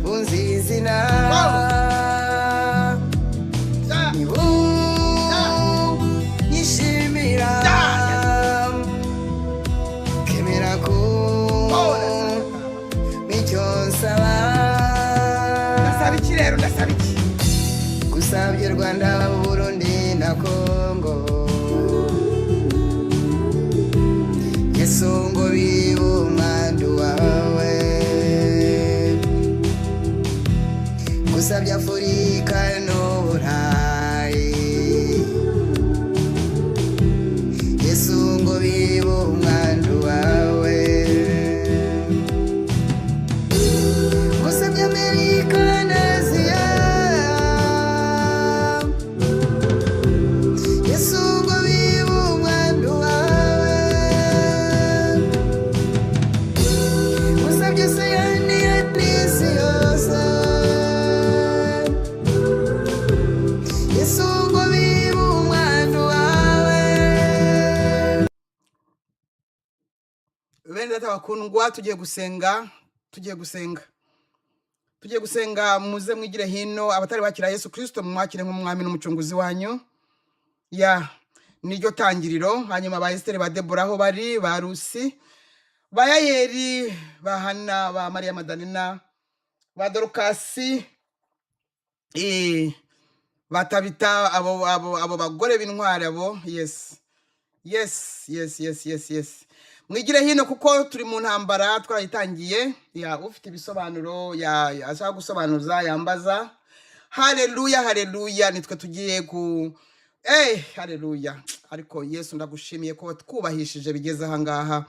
unzi izina. Wow. Da, niba da, nyishimira da. Kemera ku Oh, ndasaba. icyo nsaba. Ndasaba iki rero? Ndasaba iki? Gusabye Rwanda, Burundi na Kongo, Yesu ngo bibe umwandu wawe. Gusabye Afurika n'Uburayi, Yesu ngo bibe umwandu wawe. Gusabye Amerika na Aziya. Bene data bakundwa, tugiye gusenga, tugiye gusenga, tugiye gusenga. Muze mwigire hino. Abatari bakira Yesu Kirisito, mumwakire nk'umwami n'umucunguzi wanyu. Ya, niryo tangiriro. Hanyuma ba Esiteri, ba Debora, aho bari, ba Rusi, ba Yayeri, ba Hana, ba Mariya Madalena, ba Dorukasi, ba Tabita, abo bagore b'intwari abo. Yes, mwigire hino kuko turi mu ntambara, twarayitangiye. Ya, ufite ibisobanuro ashaka gusobanuza yambaza. Haleluya, haleluya! Nitwe tugiye ku haleluya! Ariko Yesu, ndagushimiye ko twubahishije bigeze ahangaha.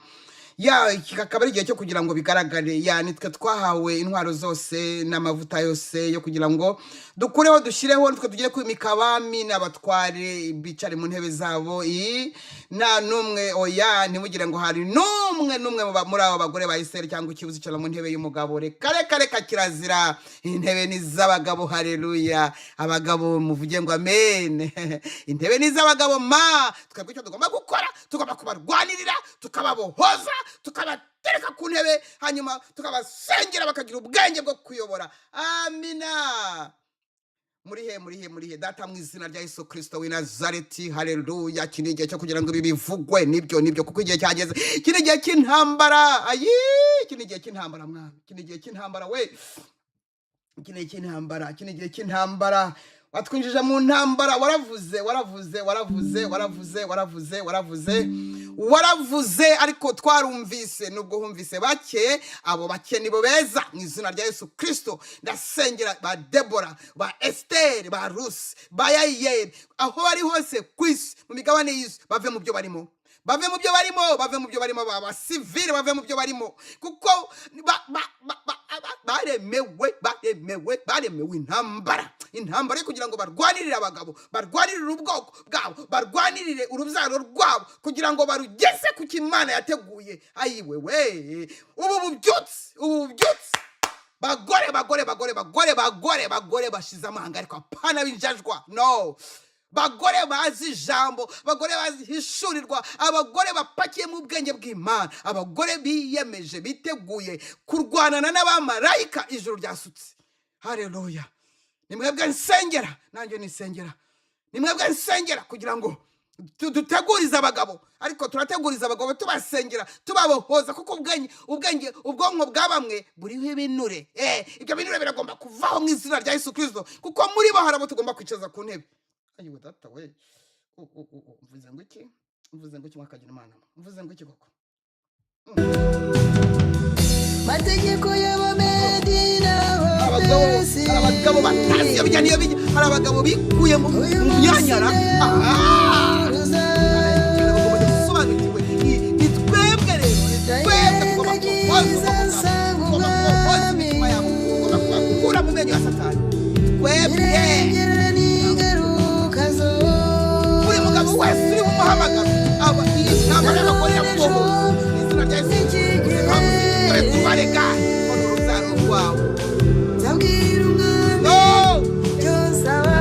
Ya, iki akaba ari igihe cyo kugira ngo bigaragare. Ya, nitwe twahawe intwaro zose n'amavuta yose yo kugira ngo dukureho, dushyireho. Nitwe tugiye kwimika abami n'abatware bicare mu ntebe zabo. Nta n'umwe, oya, ntimugire ngo hari n'umwe n'umwe muri abo bagore ba Isirayeli cyangwa ikibuze icara mu ntebe y'umugabo. Reka, reka, reka, kirazira! Intebe ni iz'abagabo. Haleluya! Abagabo muvuge ngo amen. Intebe ni iz'abagabo. Ma twebwe icyo tugomba gukora, tugomba kubarwanirira, tukababohoza, tukabatereka ku ntebe, hanyuma tukabasengera bakagira ubwenge bwo kuyobora. Amina. Muri he? Muri he? Muri he? Data, mu izina rya Yesu Kirisito w'i Nazareti, haleluya! Iki ni igihe cyo kugira ngo ibi bivugwe. Nibyo, nibyo, kuko igihe cyageze. Iki ni igihe cy'intambara. Ayi, iki ni igihe cy'intambara, mwami. Iki ni igihe cy'intambara we. Iki ni icy'intambara, iki ni igihe cy'intambara. Watwinjije mu ntambara. Waravuze, waravuze, waravuze, waravuze, waravuze, waravuze, waravuze, ariko twarumvise, nubwo humvise bake, abo bake nibo beza. Mu izina rya Yesu Kirisito, ndasengera ba Debora, ba Esiteri, ba Rusi, ba Yayeri, aho bari hose ku isi, mu migabane y'isi, bave mu byo barimo, bave mu byo barimo, bave mu byo barimo. Abasivile bave mu byo barimo, kuko baremewe, baremewe, baremewe intambara, intambara yo kugira ngo barwanirire abagabo, barwanirire ubwoko bwabo, barwanirire urubyaro rwabo, kugira ngo barugeze ku cyo Imana yateguye. Ayiwewe, ubu bubyutse, ubu bubyutse! Bagore, bagore, bagore, bagore, bagore, bagore bashize amanga, ariko apana b'injajwa, no bagore bazi ijambo, bagore bazi hishurirwa, abagore bapakiyemo ubwenge bw'Imana, abagore biyemeje, biteguye kurwanana n'abamarayika ijuru ryasutse. Haleluya! Ni mwebwe nsengera, nanjye nisengera. Ni mwebwe nsengera kugira ngo dutegurize abagabo, ariko turateguriza abagabo tubasengera, tubabohoza, kuko ubwenge, ubwonko bwa bamwe buriho ibinure. Ibyo binure biragomba kuvaho mu izina rya Yesu Kirisito, kuko muri bo hari abo tugomba kwicaza ku ntebe. Ayiwe data we! Mvuze ngo iki? Mvuze ngo iki? Mwakagira Imana, mvuze ngo iki koko? Mategeko y'Abamedi Abagabo, n'Abaperesi. hari abagabo batazi iyo bijya n'iyo bijya, hari abagabo bikuye mu Uyu mu munsi myanyara. ndahuruza. Sobanukiwe. Ni twebwe rero, ni twebwe tugomba kubohoza Ndayirengagiza ubwoko bwabo, nsanga tugomba kubohoza umwami. imitima yabo, tugomba kubakura mu menyo ya Satani. Twebwe Irengero n'ingaruka buri mugabo zose. wese uri mu muhamagaro, aba iyi ntambara y'abagore irakubohoza mu izina rya Yesu. N'iki Uzi impamvu gihe dore tubarega ngo ni urubyaro rwawe. Nzabwira umwami No! byose aba.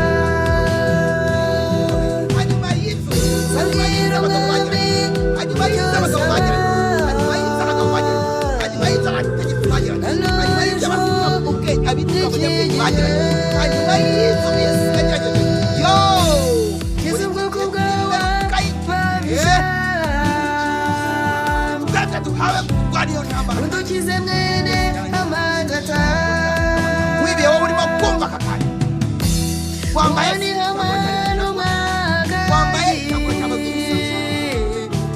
Hanyuma y'ibyo, hanyuma Nzabwira y'ibyo abagabo umwami bagerageje, hanyuma y'ibyo byose abagabo aba. bagerageje, hanyuma y'ibyo abagabo bagerageje, hanyuma y'ibyo abategetsi bagerageje, hanyuma y'ibyo abafite ubwenge, abitwa N'iki abanyabwenge gihe bagerageje, hanyuma y'ibyo Yesu yagerageje yo Kiza muri ubwoko iki gihe bwawe cy'imperuka, babisha. twebwe duhawe kurwana iyo ntambara. Udukize mwene Amadata. Wibiye wowe urimo kumva aka kanya, wambaye Uwo ni cyangwa Hamani wambaye cyangwa umwagagi.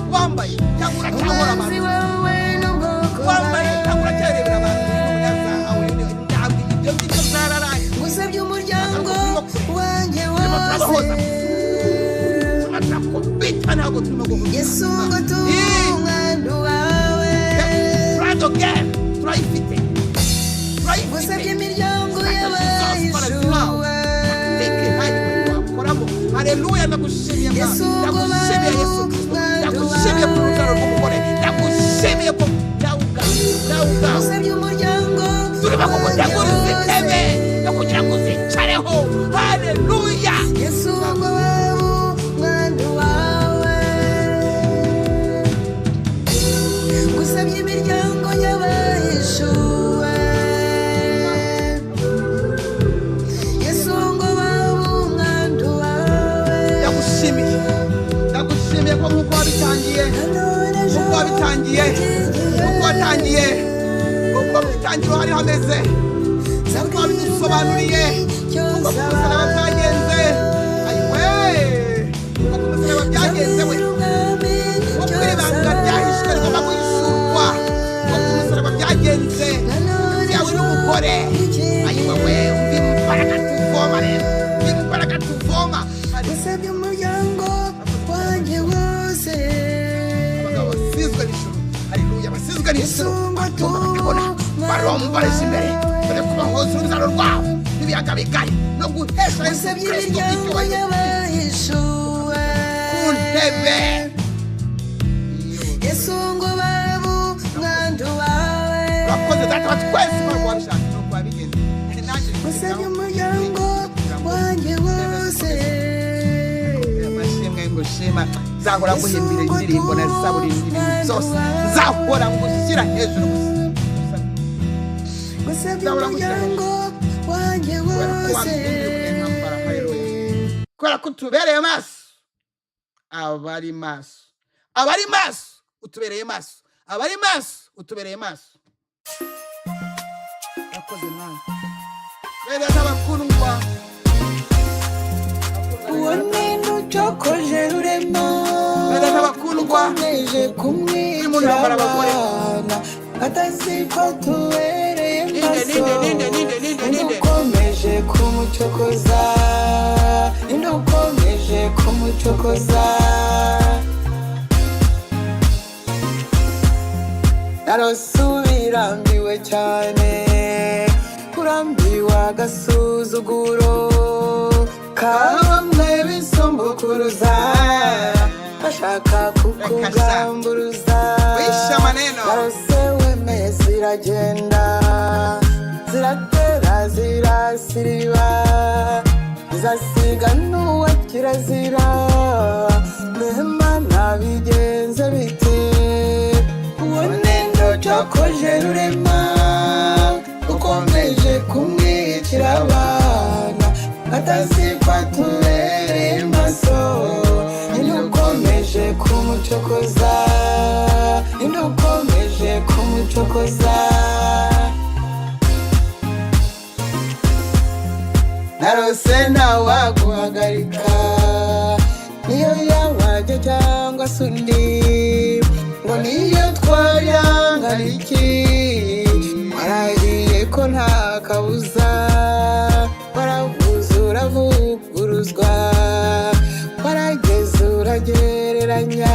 cyangwa wambaye cyangwa uracyahora Umwanzi abantu, wawe n'ubwoko wambaye cyangwa bwawe. uracyarebera abantu n'umunyazahawe. Ntabwo ibyo ngibyo byararangiye. Ngusabye umuryango Ntabwo turimo kure, wanjye turimo wose. turabahoza, turimo turakubita, ntabwo turimo guhuza. Yesu ngo tube umwandu wawe. Plan de guerre turayifite, Ngusabye turayifite. imiryango Strategy zose twarazihawe, y'abahishuwe. tactique hanyuma wakoramo. Haleluya! Ndagushimiye Mwami. Yesu ngo Ndagushimiye Yesu babe Kristo. umwandu Ndagushimiye ku rubyaro wawe. rw'umugore. Ndagushimiye ko nawe ubwawe, nawe ubwawe Ngusabye umuryango turimo wanjye kuguteguriza wose. intebe yo kugira ngo uzicareho. Haleluya! Yesu ngo babe umwandu wawe. Ngusabye wabitangiye, uko wabitangiye, uko watangiye, uko mu itangiriro hari hameze, uko wabidusobanuriye, uko ku musaraba byagenze. Ayiwe, uko ku musaraba byagenze we, uko iri banga ryahishwe rigomba guhishurwa, uko ku musaraba byagenze hagati yawe n'umugore. Ayiwe we, umva imbaraga tuvoma rero, umva imbaraga tuvoma. Hari Usabye umuryango wanjye wose. Abagabo basizwe n'ijuru, haleluya, basizwe n'ijuru, batumva, bakabona, baromboreje imbere dore kubahoza urubyaro rwabo n'ibiyaga bigari no guhesha Yesu Usabye Kristo imiryango icyubahiro y'abahishuwe ku ntebe. Yesu ngo babu mwandu wawe. Urakoze, Data wa twese, ntabwo wabishatse nuko wabigenze. Nanjye Usabye umuryango wanjye wose. Amashimwe ngushima, nzahora nguhimbira indirimbo na zaburi n'ibintu byose, nzahora ngushyira hejuru gusa. Usabye Nzahora ngushyira umuryango wanjye kubera ko wose. wambwiye umunyantambara, haleluya, kubera ko utubereye maso, abari maso, abari maso utubereye maso, abari maso utubereye maso. Urakoze mwana, bene n'abakundwa. Uwo ni ucokoje Rurema. Bene n'abakundwa. Ukomeje Turi mu ntambara, kumwicira abagore. Abana atazi ko tubereye Ninde, maso. ninde, ninde, ninde, ninde, Ninde ninde? ukomeje kumucokoza? Ninde ukomeje kumucokoza? Narose ubirambiwe cyane, urambiwe agasuzuguro ka bamwe bisumbukuruza bashaka kukugamburuza. Wishe maneno. Narose wemeye, ziragenda, ziratera, zirasiriba, zasiga n'uwa kirazira. Mehema nabigenze bite? Uwo ninde ucokoje Rurema, ukomeje kumwicira abana atazi ko atubereye maso? Ninde ukomeje kumucokoza? Ninde ukomeje kumucokoza? Narose ntawaguhagarika, niyo yabajya cyangwa se undi, ngo niyo twayangana iki. Warahiye ko nta kabuza, waravuze uravuguruzwa, warageze uragereranya.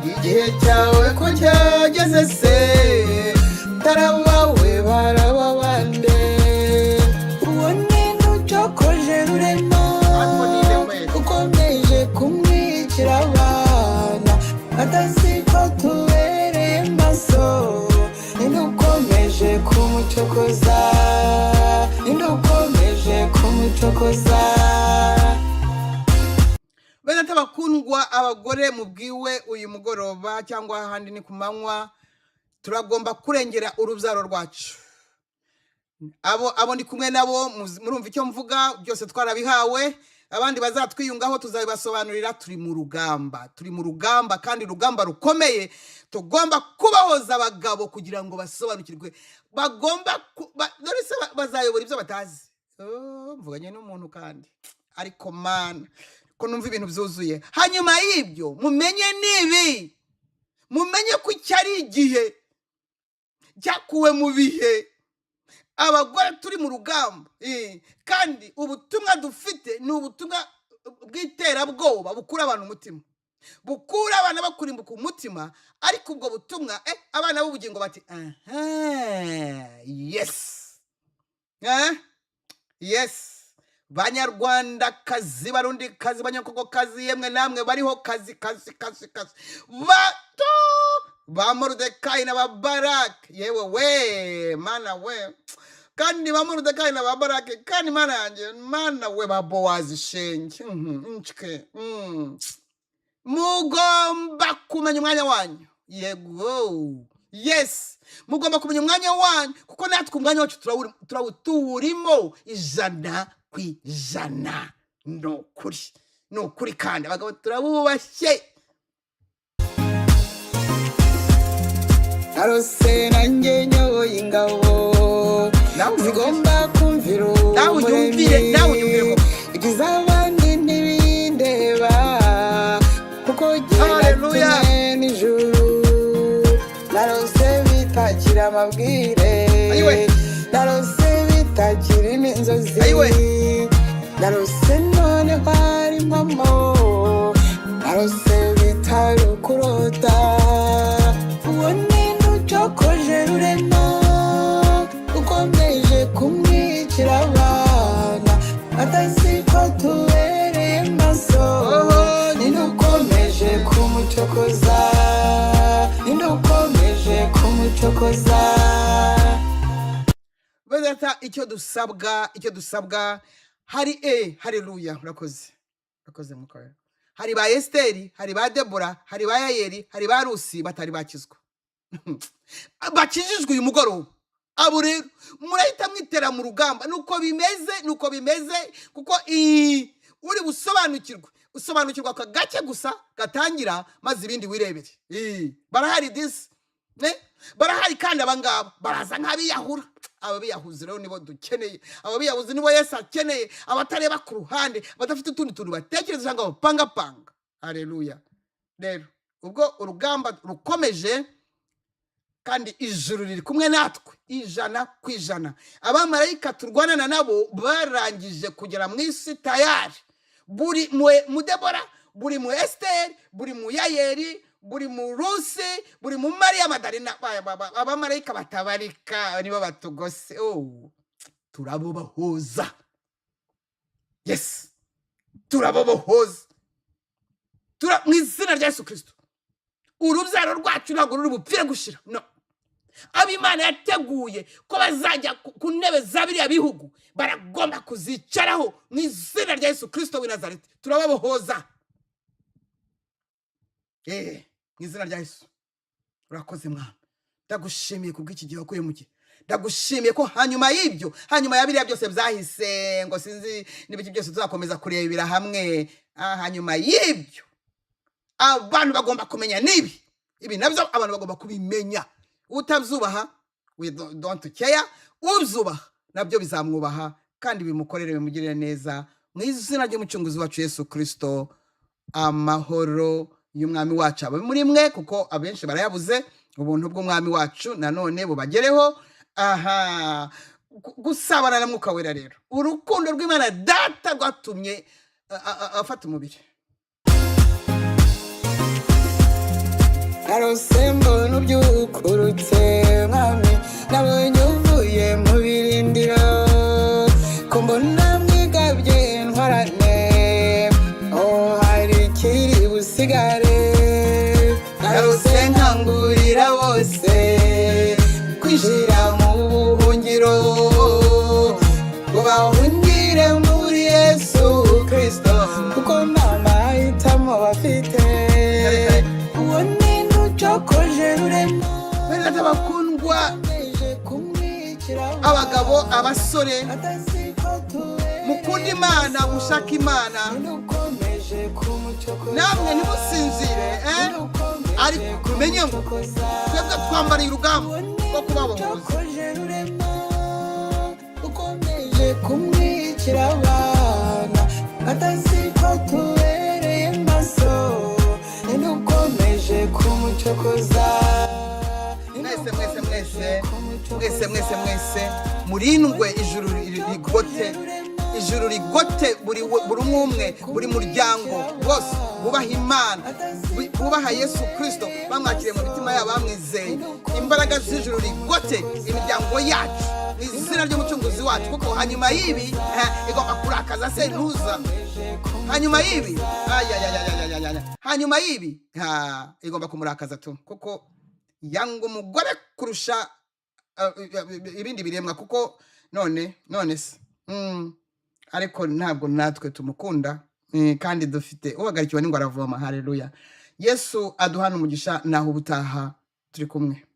Igihe cyawe ko cyageze se, tarabawe baraba bande? Uwo ninde ucokoje Rurema, Ariko ninde kweli? ukomeje kumwicira abana atazi ko tubereye maso? Ninde ukomeje kumucokoza? Ninde ukomeje kumucokoza? Bene bakundwa, abagore mubwiwe uyu mugoroba cyangwa ahandi ni ku manywa, turagomba kurengera urubyaro rwacu. Abo ndi kumwe nabo murumva icyo mvuga, byose twarabihawe. Abandi bazatwiyungaho tuzabibasobanurira. Turi mu rugamba, turi mu rugamba kandi urugamba rukomeye. Tugomba kubahoza abagabo kugira ngo basobanukirwe. Bagomba dore se bazayobora ibyo batazi? Oh, mvuganye n'umuntu kandi, ariko mana, ko numva ibintu byuzuye. Hanyuma y'ibyo mumenye nibi, mumenye ko iki ari igihe cyakuwe mu bihe. Abagore turi mu rugamba, kandi ubutumwa dufite ni ubutumwa bw'iterabwoba bukura abantu umutima, bukura abana bakurimbuka umutima. Ariko ubwo butumwa, abana b'ubugingo bati: "Aha, yes, yes." Banyarwandakazi, Barundikazi, Banyakogokazi, yemwe namwe bariho kazi kazi kazi kazi bato ba Moridekayi na ba Barake, yewe we, mana we, kandi ba Moridekayi na ba Barake, kandi mana yanjye, mana we, ba Bowazi shenge, ncike. Mugomba kumenya umwanya wanyu. Yego, yes, mugomba kumenya umwanya wanyu, kuko natwe umwanya wacu tuwurimo 100%. Ni ukuri, ni ukuri, kandi abagabo turabubashye. Narose nanjye nyoboye ingabo Nawe unyumvire. zigomba kumvira Nawe unyumvire, Umuremyi. nawe unyumvire koko. Iby'abandi ntibindeba kuko jye Haleluya. natumwe n'ijuru. Narose bitakira amabwire. Ayiwe. Narose bitakira n'inzozi. Ayiwe. Narose noneho ari impamo. Narose bitari ukurota. Uwo ni ucokoje Rurema, ukomeje kumwicira abana atazi ko tubereye maso. Oho, Ninde ukomeje kumucokoza? Ninde ukomeje kumucokoza? Bene, icyo dusabwa hari haleluya, urakoze, urakoze Mwuka Wera. Hari ba Esiteri, hari ba Debora, hari ba Yayeri, hari ba Rusi batari bakizwa, bakijijwe uyu mugoroba. Abo rero murahita mwitera mu rugamba. Nuko bimeze, nuko bimeze, kuko uri busobanukirwe, usobanukirwa aka gake gusa gatangira, maze ibindi wirebere. Barahari disi. Ne? Barahari kandi abangaba baraza nk'abiyahura. Aba biyahuzi rero nibo dukeneye, aba biyahuzi nibo Yesu akeneye, abatareba ku ruhande, badafite utundi tuntu batekereza cyangwa bapangapanga. Haleluya. Rero ubwo urugamba rukomeje kandi ijuru riri kumwe natwe 100%. Abamarayika turwanana nabo barangije kugera mu isi tayari. Buri mu Debora, buri mu Esiteri, buri mu Yayeri, buri mu Rusi, buri mu Mariya Madarina, abamarayika batabarika nibo batugose. Oh, turabobahoza. Yes, turabobohoza. Mu izina rya Yesu Kirisito, urubyaro rwacu ntabwo ruri bupfire gushira. No abo Imana yateguye ko bazajya ku ntebe za biriya bihugu baragomba kuzicaraho mu izina rya Yesu Kirisito w'i Nazareti. Turababohoza mu izina rya Yesu. Urakoze Mwana, ndagushimiye kubw'iki gihe wakuye mu gihe. Ndagushimiye ko hanyuma y'ibyo, hanyuma ya biriya byose byahise, ngo sinzi n'ibiki byose tuzakomeza kurebera hamwe. Hanyuma y'ibyo abantu bagomba kumenya n'ibi. Ibi nabyo abantu bagomba kubimenya. Utabyubaha, we don't care. Ubyubaha nabyo bizamwubaha kandi bimukorere, bimugirire neza mu izina ry'Umucunguzi wacu Yesu Kirisito. Amahoro y'Umwami wacu abe muri mwe, kuko abenshi barayabuze. Ubuntu bw'Umwami wacu nanone bubagereho. Aha gusabana na Mwuka Wera. Rero urukundo rw'Imana Data rwatumye afata umubiri. Narose mbona ubyukurutse mwami, nabonye uvuye mu birindiro, ko mbona mwigabye ntwarane. Oh, hari ikiri busigare. Narose nkangurira bose kwinjira mu buhungiro, ngo bahungire muri Yesu Kristo, kuko nta mahitamo bafite. Uwo ni ucokoje Rurema. Bene Data bakundwa, ukomeje kumwicira abagabo, abasore, atazi ko tubereye mukunda Imana, maso. mushaka Imana, Ninde ukomeje kumucokoza? namwe ntimusinzire, eh? Ninde ukomeje Ariko mumenye ngo kumucokoza? twebwe twambariye urugamba rwo kubabohoza. Ucokoje Rurema, ukomeje kumwicira abana atazi ko tubereye maso. Ninde ukomeje kumucokoza? Mwese, mwese, mwese, mwese, mwese, mwese murindwe. Ijuru rigote, ijuru rigote buri umwe umwe, buri muryango wose bubaha Imana, bubaha Yesu Kirisito, bamwakiriye mu mitima yabo, bamwizeye. Imbaraga z'ijuru rigote imiryango yacu mu izina ry'Umucunguzi wacu, kuko hanyuma y'ibi igomba kurakaza sentuza. Hanyuma y'ibi, ayayayayayaya, hanyuma y'ibi ha, igomba kumurakaza tu, kuko yanga umugore kurusha ibindi biremwa. Kuko none se ariko ntabwo natwe tumukunda. Kandi dufite uhagarikiwe n'ingwara aravoma. Haleluya. Yesu aduhana umugisha. Naho ubutaha turi kumwe.